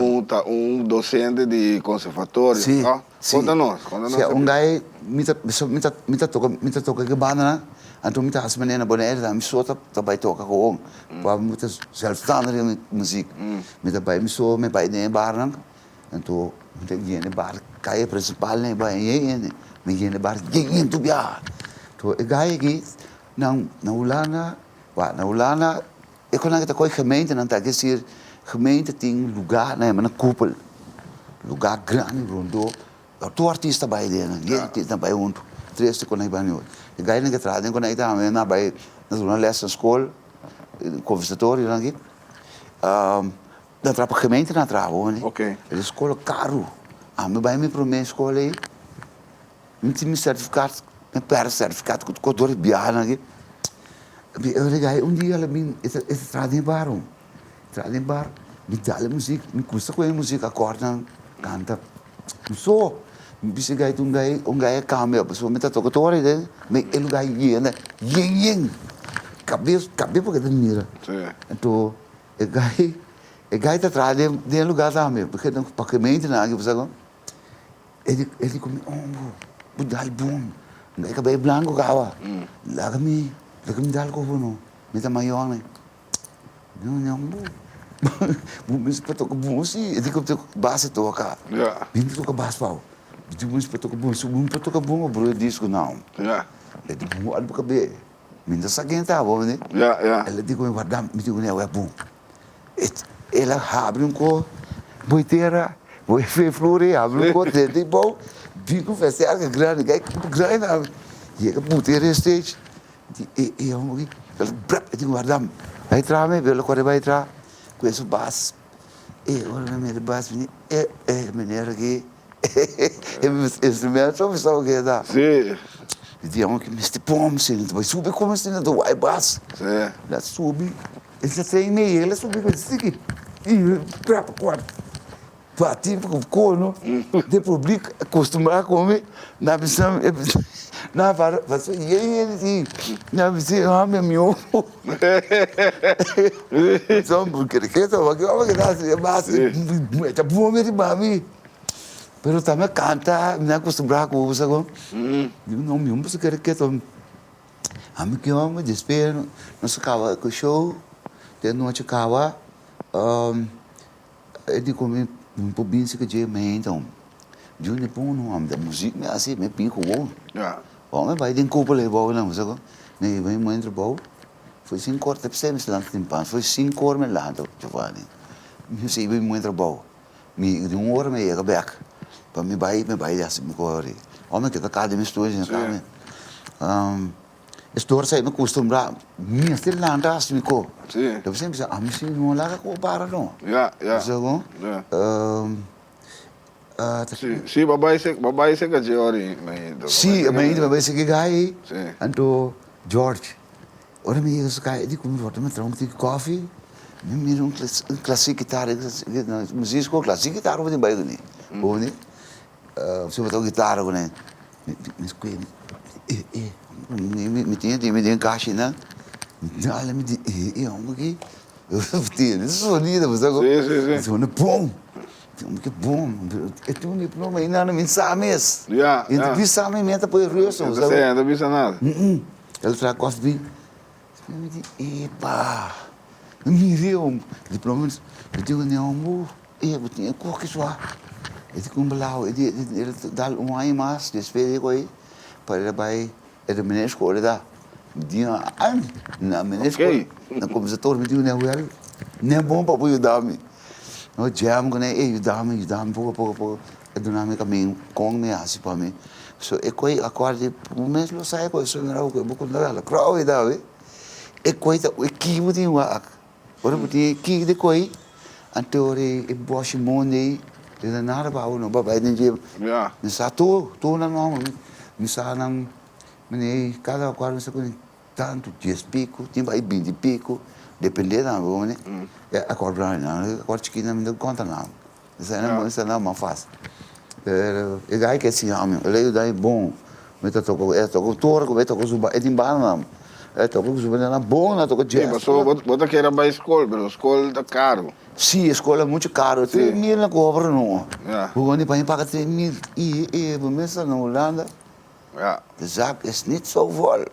un ta un docente di conservatorio, no? Conta nos, conta nos. Un guy, mi ta, mi ta, mi ta toca, mi ta toca cu e bandanan, anto mi ta haci manera na Bonaire tambe, mi so ta ta bay toca gewoon, pasobra mi ta zelfstandig den mi muziek, mi ta bay mi so, mi bay den e barnan. Anto mi ta yena e bar kaya principal ne bai yen yen mi yena e bar yen yen tur biaha to e gai aki na na Hulanda wak na Hulanda e konan ta kohe gemeentenan ta kesir gemeente tin luga nan yama nan koepel luga grandi rondo tur artista bai den nan yen artista bai hunto tres di konan bai hunto e gainan ke traha den konan tambe nan bai nan duna les na skol conversatorio nan aki. Na traha pa gemeente na traha bo mane. Ok. E skol karu. Ami bai mi prome skol ei, mi tin mi sertifikat, mi pèrdè sertifikat ku tur dor di biaha nan aki. Mi a riga un dia el a bin, e ta traha den e bar ho, traha den e bar, mi dal e muzik, mi gusta ku e muzik akòrtnan, kanta. Mi so, mi bisa e gai un gai, un gai a kambia pasobra mi ta toka tur ora ei den, mi e lugar yena yen yen. Kabes, kabes bo ke ta mira. Anto. E gai, e gai ta traha den den e lugar tambe, porque nan pa gementenan aki bo sa kon, e di e di ku mi, oh bo, bo dal bon, mi e kabei blanku kaba, laga mi, laga mi dal ku bo no, mi ta mayor ne, mi no bo, bo mes por toka bon si, e di ku base toka, mi no toka bas pa bo, mi di bo mes por toka bon, si bo no por toka bon bo broer disco nau, e di bo wòrdu bo kabei. Mi no sa ken ta bo, mi. Ja, ja. El a di ku mi, warda, mi di ku mi, awor bon. El a habri un ko, boi tera, boi fe flori, habri un ko, tenta i bou, bin ku festiarka grandi, kai grandi na, yega buta e stage, di e e homber aki, el a brap, e di ku warda, bai traha mi, el a kore bai traha, ku e su bas, e ora mi mira e bas, mi di e e meneer aki. E instrumento mi staba keda. Sí. Mi di amo ki mester pon mi sinti bai subi ku mi sinti ta wai bas. Sí. La subi e sa train mi e la subi ku siki i trapa kuart bati ku kono de publik akostumbra ku mi na bisa na para pasobra yen yen di na bisa hami mi omo. So ke ta bom riba mi. Pero tambe canta, mi a acostumbrá cu bo sa con. Digo, no, mi homber sa kere keto. Ami ki homber, despues nos a caba cu show, te nochi caba, e di cu mi, mi por binse cu dje meinta homber. Dios mi pon un homber, muziek mi haci, mi bin gewoon. Bo mi bay den cupel ey bou nan, bo sa con. Mi bay muentra bou, foi cinco or, te p'esey mi lanta temprano, foi cinco or mi lanta, Giovanni. Mi sibi muentra bou. Mi di un ora mi yega bek pa mi bai mi bai hasi mi kori. Ora mi keda kaba di mi studio mi kaba mi e stor sa mi kustumbrá mi mester lanta hasi mi ko. Lo mi bisa ami si no laga ko para no. Bo sa kon? Si bo bai bo bai seka dje ora ei mainta. Si mainta mi bai seka e gai ei anto George. Ora mi yega su kaya e di ku mi por ta mi traha un tiki kofi, mi mira un klasik gitara, muzik skol klasik gitara bo tin bai kuné, bo bini si bo toka gitara kuné, mi skwe e e mi tin e tin mi den kashi nan, mi dal mi di e e homber aki tene sonido bo sa kon, sona bon, homber ki bon, e tin un diploma ei nan mi sa mes, e ta bisa mi mi ta poi rus bo sa kon. E ta bisa nada. El traha kos di Mi di, epa! Mi mira e homber, diploma mi di e homber, e bo tin e koki sua. E di ku un blauw, e di el dal un aña mas despues di e koe pa el a bai. E ta meneer skol ta. Mi di nan, na meneer skol, na kuminsá mi di nan wèl, n'e bon pa bo yuda mi. No jam ku nan, e yuda mi, yuda mi poko poko poko, e duna mi kamin kon mi hasi pa mi. So e koi akòrda bo mes lo sa e koi sonrou ku bo konta la krou e dawe, e koi ta e ki bo tin wak. Ora bo tin e ki di koi, anto ora e bòshi mondi ei, e ta nada pa bo no, bo a bai den dje. Mi sa tur, tur nan nòmber, mi sa nan. Mene kada kual mi sa ku tantu dies piku, tin bai binti piku, depende tambe bo mene. E akor grandi nan, e akor chikito nan mi no konta nan. Esei nan esei nan mas fásil. Pero e gai ke siña mi, el a yuda mi bon. Mi ta toka, e ta toka tur ku mi toka su e tin banda nan. E toka ku su banda nan bon, nan toka jazz. Sí, pasobra bo ta kere bai skol, pero skol ta karu. Sí, e skol ta muchu karu. 3000 nan kobra no. Bo wou pa mi paga 3000 i e bo mes ta na Hulanda. Ja. De zak is niet zo vol.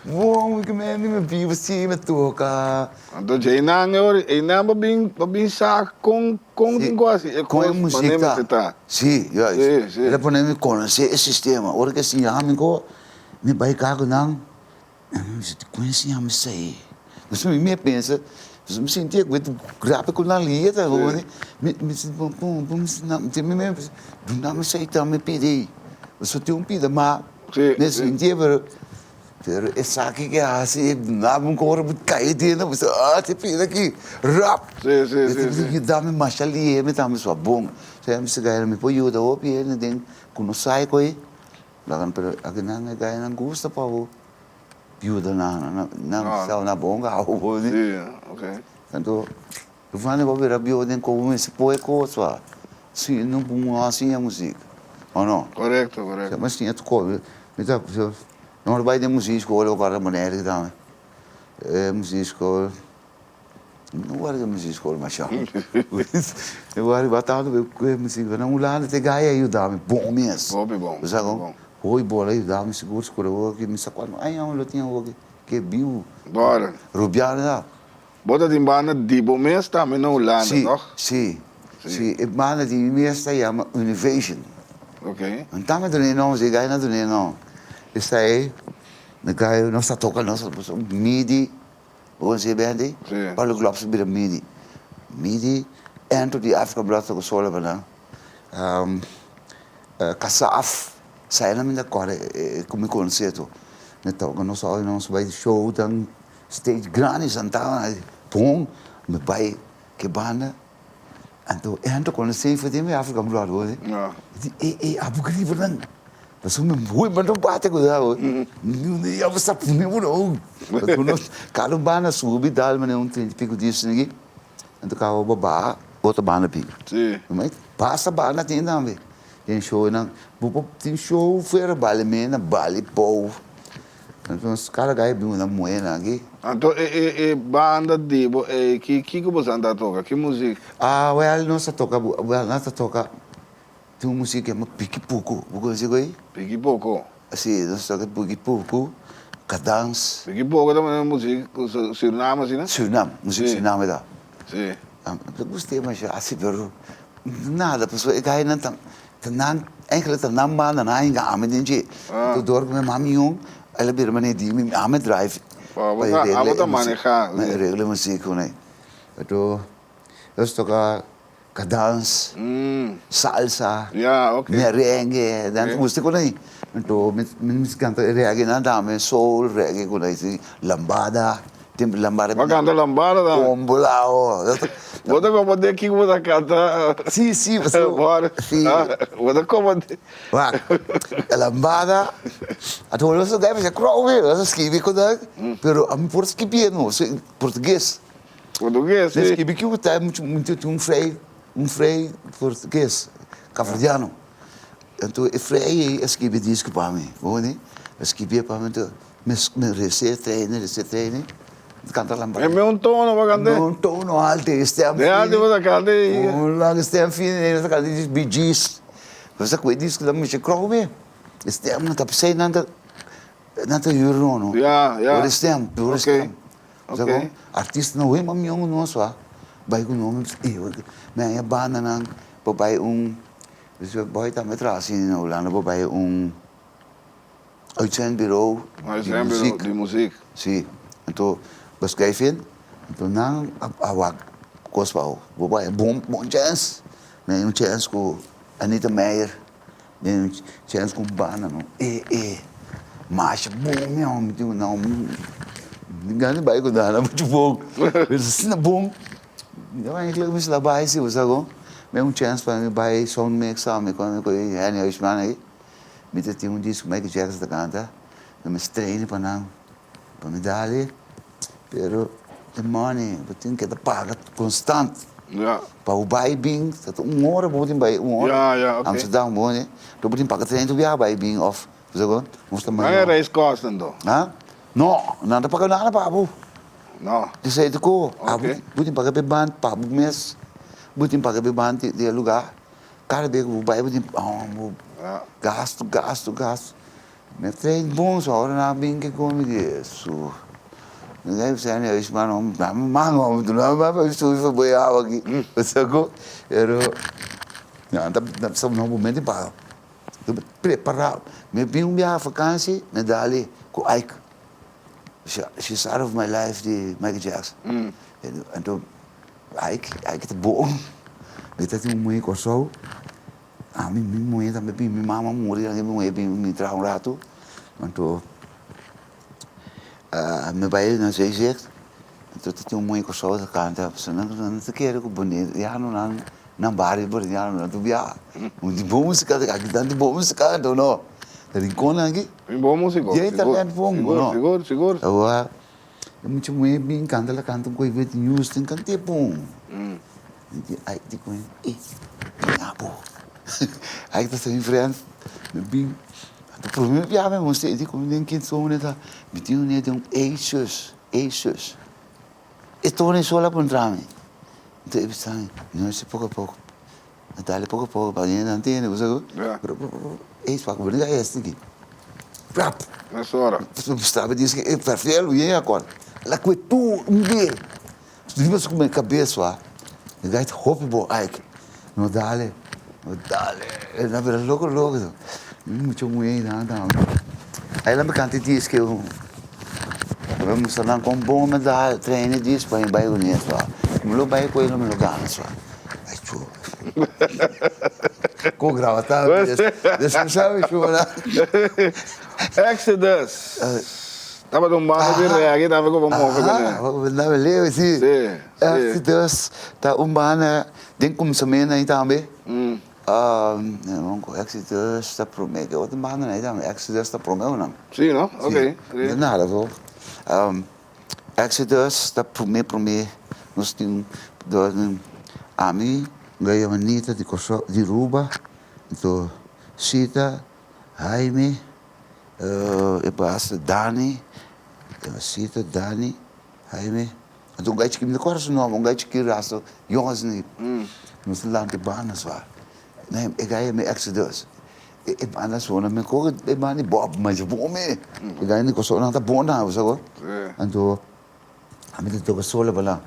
Bon, ik meen mi biba si mi toka. Anto djeinan e ora, einan bo bin, bo bin sa kon, kon tin ku hasi e Kon e kos muziek manera ta. mester ta. Si, juist. Si, si. El a pone mi konosé e sistema. Ora ku e siña mi ko, mi bai kak ku nan, mi bisa, kon e siña mi esei? Pasobra mi mi a pensa, pasobra mi sinti ku e grapia ku nan lia ta hopi, mi mi sinti pum pum pum mi mi pensa, duna mi esei tambe pidi, pasobra tin un pida ma mi a sinti pero pero esaki ke hasi duna mi un kos mi kai aden mi bisa ah te pida aki rap e yuda mi masha lia mi tambe so a bon, mi bisa mi por yuda hopi hende den ku no sa e koe. Laga pero akinan e gainan gusta pa bo yuda nan, nan sa na bon gau bo di. Sí, ok. Anto Giovanni bo bira bieu den kobo mester poi e kos wa. Si no bo no a siña muzik, o no? Korekto, korekto. Mi a siña tur kos. Mi ta, no bai den muzikschool bo kòrda manera tambe. E muzikschool. No wari muziek school masha. Mi wari batata ku e muziek. Na Hulanda te gai a yuda mi bon mes. Hopi bon. Bo sa kon? Hopi bon a yuda mi sigur sigur. Awor ki mi sa kuantu aña mi lo tin awor ki ke biu. Bora. Rubiano ta. Bo ta tin banda di bo mes tambe na Hulanda toch? Si, si. Si, e banda di mi mes ta yama Univation. Ok. Nan tambe duna e nom, si e gai nan duna e nom. Esei, mi gai nos ta toka nos midi. Bo conoce e band ey? Sí. Pablo Glops a bira midi. Midi enter di Afrika Blood toca solo pa nan. Kasaf, sa nan mi ta corda cu mi conoce tu. Mi toca nos ora nos bay show dan stage grandi Santana, pon, mi bay cu e banda. Anto enter cuando save den mi Afrika Blood hoor. Ja. Di ey ey abo griba nan. Pasobra mi hoy manda un bate ku nan hoor. Mi abo sa pone bo no. Pasobra nos kada un banda subi dal manera un 30 y pico dies esaki. Anto kaba bo baha otro banda bin. Si. Ma basta banda tin tambe. Tin shownan bo por tin show fuera bali mena bali pou. Anto kada gai bin una muhé aki. Anto e e e banda di bo ei ki kiko boso anda toka? Ki muzik? Ah wèl nos ta toka wèl nos ta toka tin un muzik ku yama piki puku bo konosé ku ei? Piki poko. Si nos ta toka piki puku, kadans. Piki poko ta manera muzik ku Surinam asina? Surinam, muzik Surinam e ta. Si. Mi ta gust'é masha asi pero nada pasobra e gainan ta Ta nan, enkele ta nan banda, nan a hinga ami den dje. Anto dor ku mi mami yong, el a bira manera di mi, ami drive Pa pa e regla abo ta e muzik, maneha. mi regla e muzik ku ne. Anto nos toka kadans, salsa, Ya, ok. merengue, nan ta gusta ku nan. Anto mi mi kanta e reggae nan tambe, soul, reggae ku nan, lambada. Tempu lambada. Bo a kanta lambada tambe? Kombolao. Bo ta komprendé kiko bo ta kanta? Si, si, pasobra. Si. Bo ta komprendé. Wak, e lambada, a tur los lugar mester krou be, nos a skibi ku nan, pero ami por skibié no, portugues. Portugues, si. Mi skibi ki ta muchu, tin un frei, un frei portugues, kaverdiano. Anto e frei ei a skibi disko pa mi, bo wak, a skibié pa mi, anto Mi rese trene, rese trene, mi kanta lambada. E me un tono pa kant'é. Me un tono alto, e stem fini. De alto bo ta kanta e. Un lang stem fini, e ta kanta di Bee Gees. Bo sa ku e disco ta mishi krou me. E stem nan ta p'esei nan ta, nan ta hür no no. Ya, ya. Por e stem, por e stem. Bo sa kon? Artista nan hopi mas mihó ku nos wak. Bai ku nos, mi haña bandanan pa bai un, boy tambe traha asina na Hulanda pa bai un. Uitzendbureau di muziek. Di muziek. Si. Anto bo schrijf in, anto nan a wak kos pa bo. Bo bai bon bon chèns. Mi hay un chèns ku Anita Meijer, mi hay un chèns ku un banda no. E e masha bon mi amo, mi dico no, mi gana di bai ku nan, nan muchu bon. Pero asina bon, mi ta eigenlijk mester a bai si bo sa kon. Mi hay un chèns pa mi bai sound mix tambe ku Henny Huisman ei. Mi ta tin un disco Michael Jackson ta canta, mi mester train pa nan, pa mi dale, pero e money bo tin keda paga constant. Pa bo bai bin, ta un ora bo tin bai, un ora Amsterdam bo ne, bo tin paga trein tur biaha bai bin of, bo sa kon? Nos ta Nan e reiskosten to? Ha? No, nan ta paga nada pa bo. No. Esei ta ko, abo bo tin paga pa e band, pa bo mes, bo tin paga pa e band di e lugar. Kada bes ku bo bai bo tin bo gastu gastu gastu. Mi a train bon so ora nan a bin ke komi di Hesu. Mi a bisa mi a mano dame man hombre tu no me bai subi pa boi awa aki. Bo sa ku? Pero nan ta sa no bo mester paga. Prepara mi a bin un biaha fakansi mi a dali ku Ike. She's out of my life di Michael Jackson. Anto Ike, Ike ta bon. Mi ta tin un muhé Kòrsou. Ami mi muhé tambe bin, mi mama muri, mi muhé bin mi traha un ratu. Anto mi bai na Zeezicht, anto ta tin un muhé Kòrsou ta kanta, pasobra nan ta kere ku boneriano nan nan bario boneriano nan ta biaha. Un di bon musika, aki tantu bon musika anto no. Ta Rinconnan aki. Un bon musiko. Dje talento bon, no. Sigur, sigur, sigur. Awor. E mucha muhé bin kanta la kanta un koi Whitney Houston kant'é bon. Mi di ai di ku e mi abo ai ta mi friend mi bin anto prome bia mi mustr'é e di ku mi den kin zone ta mi tin un den un Asus Asus e tone sol a puntra mi anto e bisa mi no ese poko poko a dale poko poko pa hende nan tende bo sa ku ey swak bo no a esti aki. Rap. Mesora. Staba diz que verveel yen akor. La kue tur un be. Riba su mi kabes wa. E gai ta hopi bo aik. No dale. No dale. E na bira loko loko. Mi mucha muhé nan tambe. Ai la mi kanta e disk eu. Mi mustra nan kon bon mi da train e disk pa mi bai kuné swa. Mi lo bai ku el mi lo gana swa. Ai chu. Ko graba ta despues sabe chora. Exodus. Tabata un banda di reggae tambe ku bo move kuné. Aha, na leu si. Si, si. Exodus ta un banda den kumsamentu ahí tambe. Exodus ta prome ke otro banda ahí tambe. Exodus ta prome ku nan. Si no? Ok. Si. Nada so. Exodus ta prome prome nos tin ami Gaya Juanita di Kòrsou di Ruba anto Sita Haime e basta Dani Sita Dani Haime anto un gai chikí mi ta kòrda su nòmber un gai chikí rasta yòn asina nos ta lanta e banda swa e gai yama Exodus e banda sona mi kohe e banda di Bob masha bon mi e gai di Kòrsou nan ta bon tambe bo sa ko anto. Ami ta toka solo bala.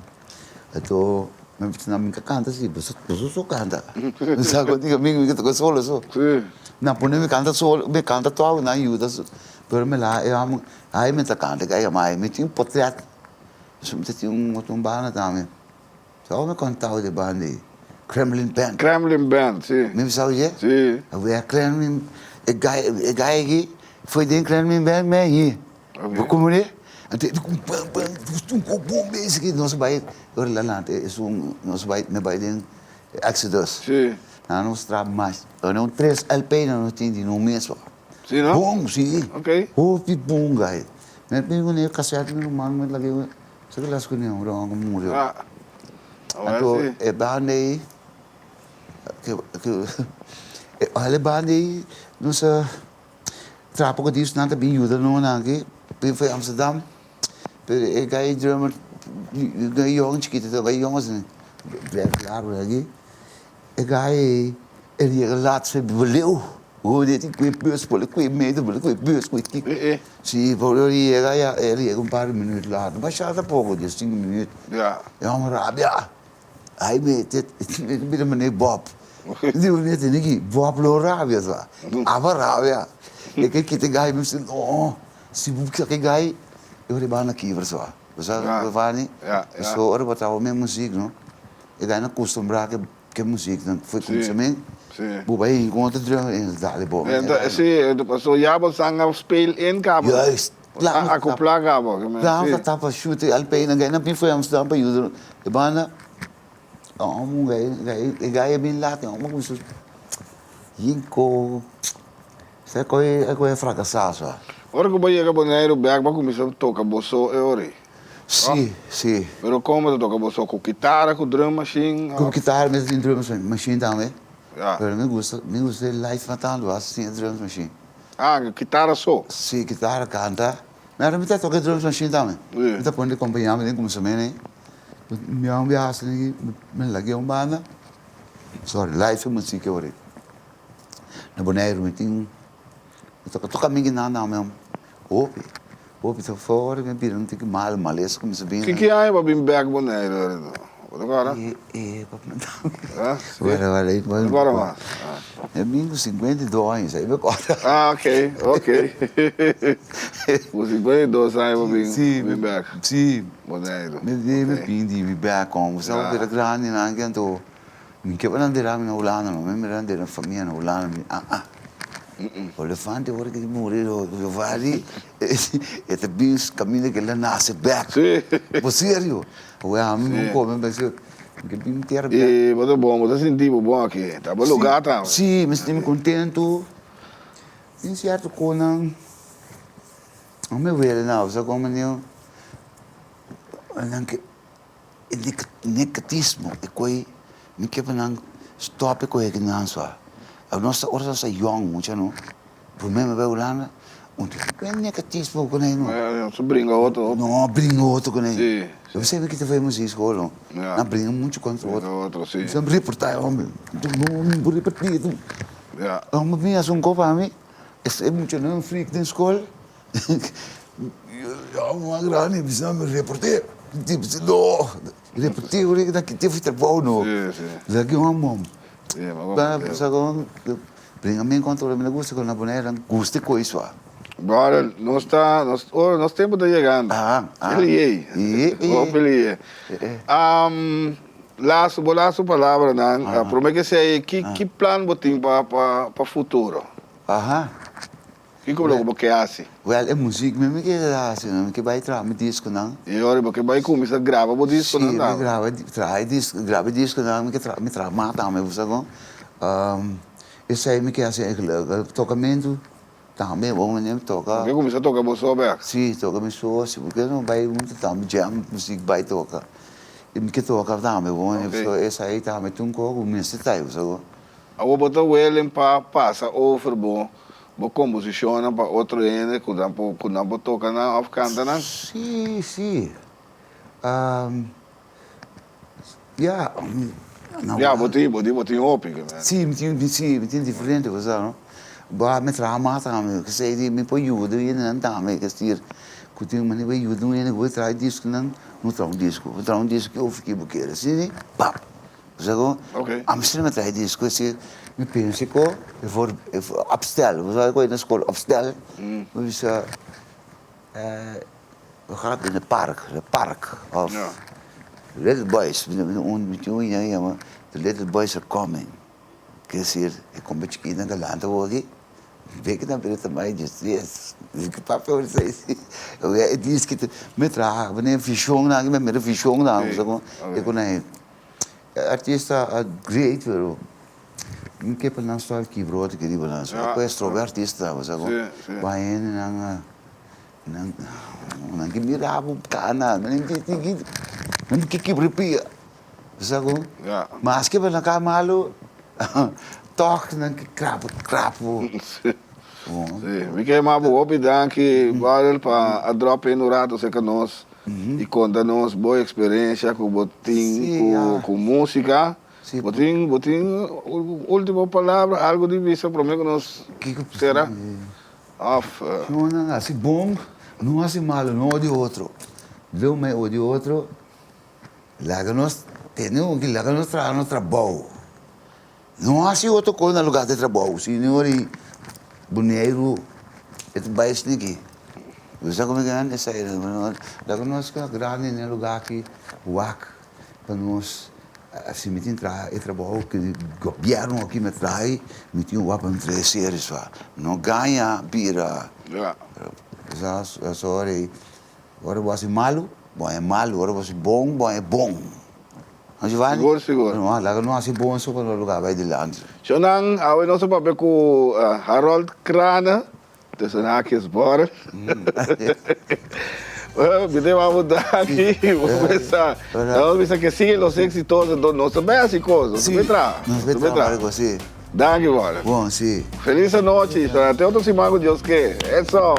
Anto mi bisa nan mi ka kanta si, boso boso so kanta. Mi sa ku diga mi mi ka toka solo so. Nan pone mi kanta solo, mi kanta tòg nan yuda so. Pero mi la e amo, ai mi ta kanta ku ai ama mi tin potret. Pasobra mi ta tin un otro banda tambe. Sa mi kontau di banda ei? Kremlin Band. Kremlin Band, si. Mi bisa oye? Si. Awor Kremlin, e gai e gai aki foi den Kremlin Band mi ahi. Bo komprende? Anto e di ku bam bam un ko bon bes aki nos bai ora la lanta esun nos bai mi bai den Exodus. Si. Nan a mustra mas un tres LP nan nos tin di nos mes. Si no? Bon si. Ok. Hopi bon gai. Mi a bin kuné kasèt mi ruman mi lag'é sa ki las kuné un ruman ku murió. Ah. Anto e banda ei e banda ei nos a. Traha poko dios nan ta bin yuda nos aki bin for Amsterdam pero e gai drummer gai yong chikito ta gai yong asina bek largo aki e gai ei e yega lat su e leu bo tin kue bus por kue metro por kue bus kue kiko si por e yega ya e yega un par di minuut later masha ta poko dies sinku minuut e homber rabia. Ai mi te bira manera Bob. Mi di manera tene ki Bob lo rabia sa. Aba rabia. E ke kita e gai, mi bisa, no, si bo saka e gai, e ora e banda kibra so. Bo sa Giovanni? So ora bo traha mes muzik no, e gai na kustumbrá ku e muzik nan for kuminsamentu, bo bai hinka un otro drum i dale bo. Si, pasobra ya bo san a speel in kaba. Juist. A acoplá kaba. Klaar ta tapa shoot e LP nan gai nan bin for Amsterdam pa yuda e banda. Omo gai e gai a bin laat e omo kuminsa yinko sa koe a koe frakasá sa. Ora ku bo yega Boneiru bèk bo a kuminsá toka bo so e ora ei? Sí, sí. Pero kon bo ta toka bo so? Ku kitara, ku drum machine? Ku kitara mi ta tin drum machine tambe. Pero mi gusta mi gusta e live matando asta sin e drum machine. Ah, kitara so? Sí, kitara, kanta. Mi ta toka e drum machine tambe. Mi ta pone di kompañá mi den kuminsamentu ei. Mi a un biaha asina mi lag'é un banda, sorry, live muziek e ora ei. Na Boneiru mi tin, mi toka tur kaminda nan nan mi hopi, hopi ta for mi bira un tiki mal, malesa kuminsa bini. Ki aña bo a bin bek Boneiru ora ei? Bo ta kòrda? E, e, papia mi ta. Wèl, wèl, ei. Bo ta kòrda mas? Mi bin ku 52 aña, ei mi kòrda. Ah, ok, ok. Ku 52 aña bo bin bek? Si, si. Boneiru. Mi di mi pindi mi bek kon bo sa bo bira grandi nan ke anto mi ke pa nan dera mi na Hulanda no mi mira nan dera famia na Hulanda mi ah ah olefante ora ke muri Giovanni e ta bin kaminda ke el a nase bek bo serio awor ami no kome mi ke bin tera bek. I bo ta bon bo ta sinti bo bon aki ta bo lugar tambe. Si mi sinti mi kontentu tin sierto konan. No me wele na sa como niu nan ke e negatismo e koi mi ke pa nan stop e koi akinan sua nos ta ora nos ta yong mucha no prome mi bai Hulanda un tin e negatismo ku nan no su bringa otro no bringa otro ku nan yo pensaba ki ta bai muziek school no nan bringa mucho kontra otro mi sa reporta e homber no mi por reporta homber mi hasi un kos pa mi. E muchanan frik den skol, yo mas grandi bisa mi report'é. Ti bisa no, report'é ora ki ta fi trabou no. Laki un amor. Sa kon bringa mi kontra mi no gusta kon na Bonaire nan gusta e koi sua. Brother, nos ta, nos, ora nos tempo ta yegando. Pelié. Hopi lié. Lastu, bo lastu palabranan. Prome ke esei, ki, ki plan bo tin pa, pa, pa futuro? Aha. Kiko loke bo ke hasi? Wèl, e muzik mi mi ke hasi, mi ke bai traha mi diskonan. I ora bo ke bai kuminsá graba bo diskonan tambe? Si, mi graba, traha e disko, graba e diskonan, mi ke traha, mi traha mas tambe, bo sa kon. Esei mi ke hasi eigenlijk, tokamentu tambe, bo manera mi toka. Bo ke kuminsá toka bo so bèk? Si, toka mi so, si bo ke no bai huntu tambe jam muzik bai toka. I mi ke toka tambe, bo manera, so esei tambe ta un kos ku mester ta, bo sa kon. Awor bo ta willing pa pasa over bo bo komposishonnan pa otro hende ku nan por ku nan por toka nan òf kanta nan? Sí, sí. Ya, na Ya, bo tin bo tin bo tin hopi ke men. Sí, mi tin sí, mi tin diferente cosa no. Bo mi traha mas tambe, kesei di mi por yuda hendenan tambe, kesir ku tin un manera pa yuda un hende ku bo traha diskonan, no traha un disko, bo traha un disko ki of ki bo kere, asina, pap. Bo sa ku Amsterdam a traha e disko si mi pensa ku e for opstel, bo sa ku na skol opstel, bo bisa we gaan in de park, de park of little boys, mi tin un ña yama the little boys are coming, ke esir e komber chikitu nan ta lanta awoki. Ve ki nan bira ta mai djes ki papia ora sa esi e diski ta mi traha bo vishon nan mi mira vishon nan bo sa kon e ku nan e artista a great pero mi ke pa nan stòf kibra otro ke riba nan so e por estroba e artista bo sa kon bai hende nan a nan nan ke mira bo kana nan nan ke kibra pia. Bo sa ku? Maske bo na ka malu, tòg nan ke krapu krapu. Sí. Mi ke yama bo hopi danki, brother, pa a drop in un rato serka nos i konta nos bo eksperensia ku bo tin ku músika. Bo tin bo tin último palabra, algu di bisa promé ku nos sera? Òf. No nan hasi bon, no hasi malu, no odia otro. Leu mei odia otro. Laga nos tene un ki laga nos traha nos trabou. No hasi otro kos na lugar di trabou. Señor i Boneiru. E ta bai sniki. Bo sa come gan esei? Laga nos ka grandi den e lugar aki wak pa nos si mi tin traha e trabou ku gobierno aki mi a traha mi tin wak pa mi traha e series fa. No gaña bira. Bo sa sorry. Ora bo hasi malu, bo haña malu. Ora bo hasi bon, bo haña bon. No Giovanni? Sigur, sigur. No, laga no hasi bon so pa no lugar bai dilanti. Shonnan, awe nos a papia ku Harold Craane, tussen haakjes Borg. Bueno, mi ta yama bo danki, bo bisa, nos bisa ke siguen los éxitos, enton nos ta bai hasi kos, nos ta bai traha. Nos ta bai traha, si. Danki, Borg. Bon, si. Feliz anochi, te otro siman ku Dios ke. Eso!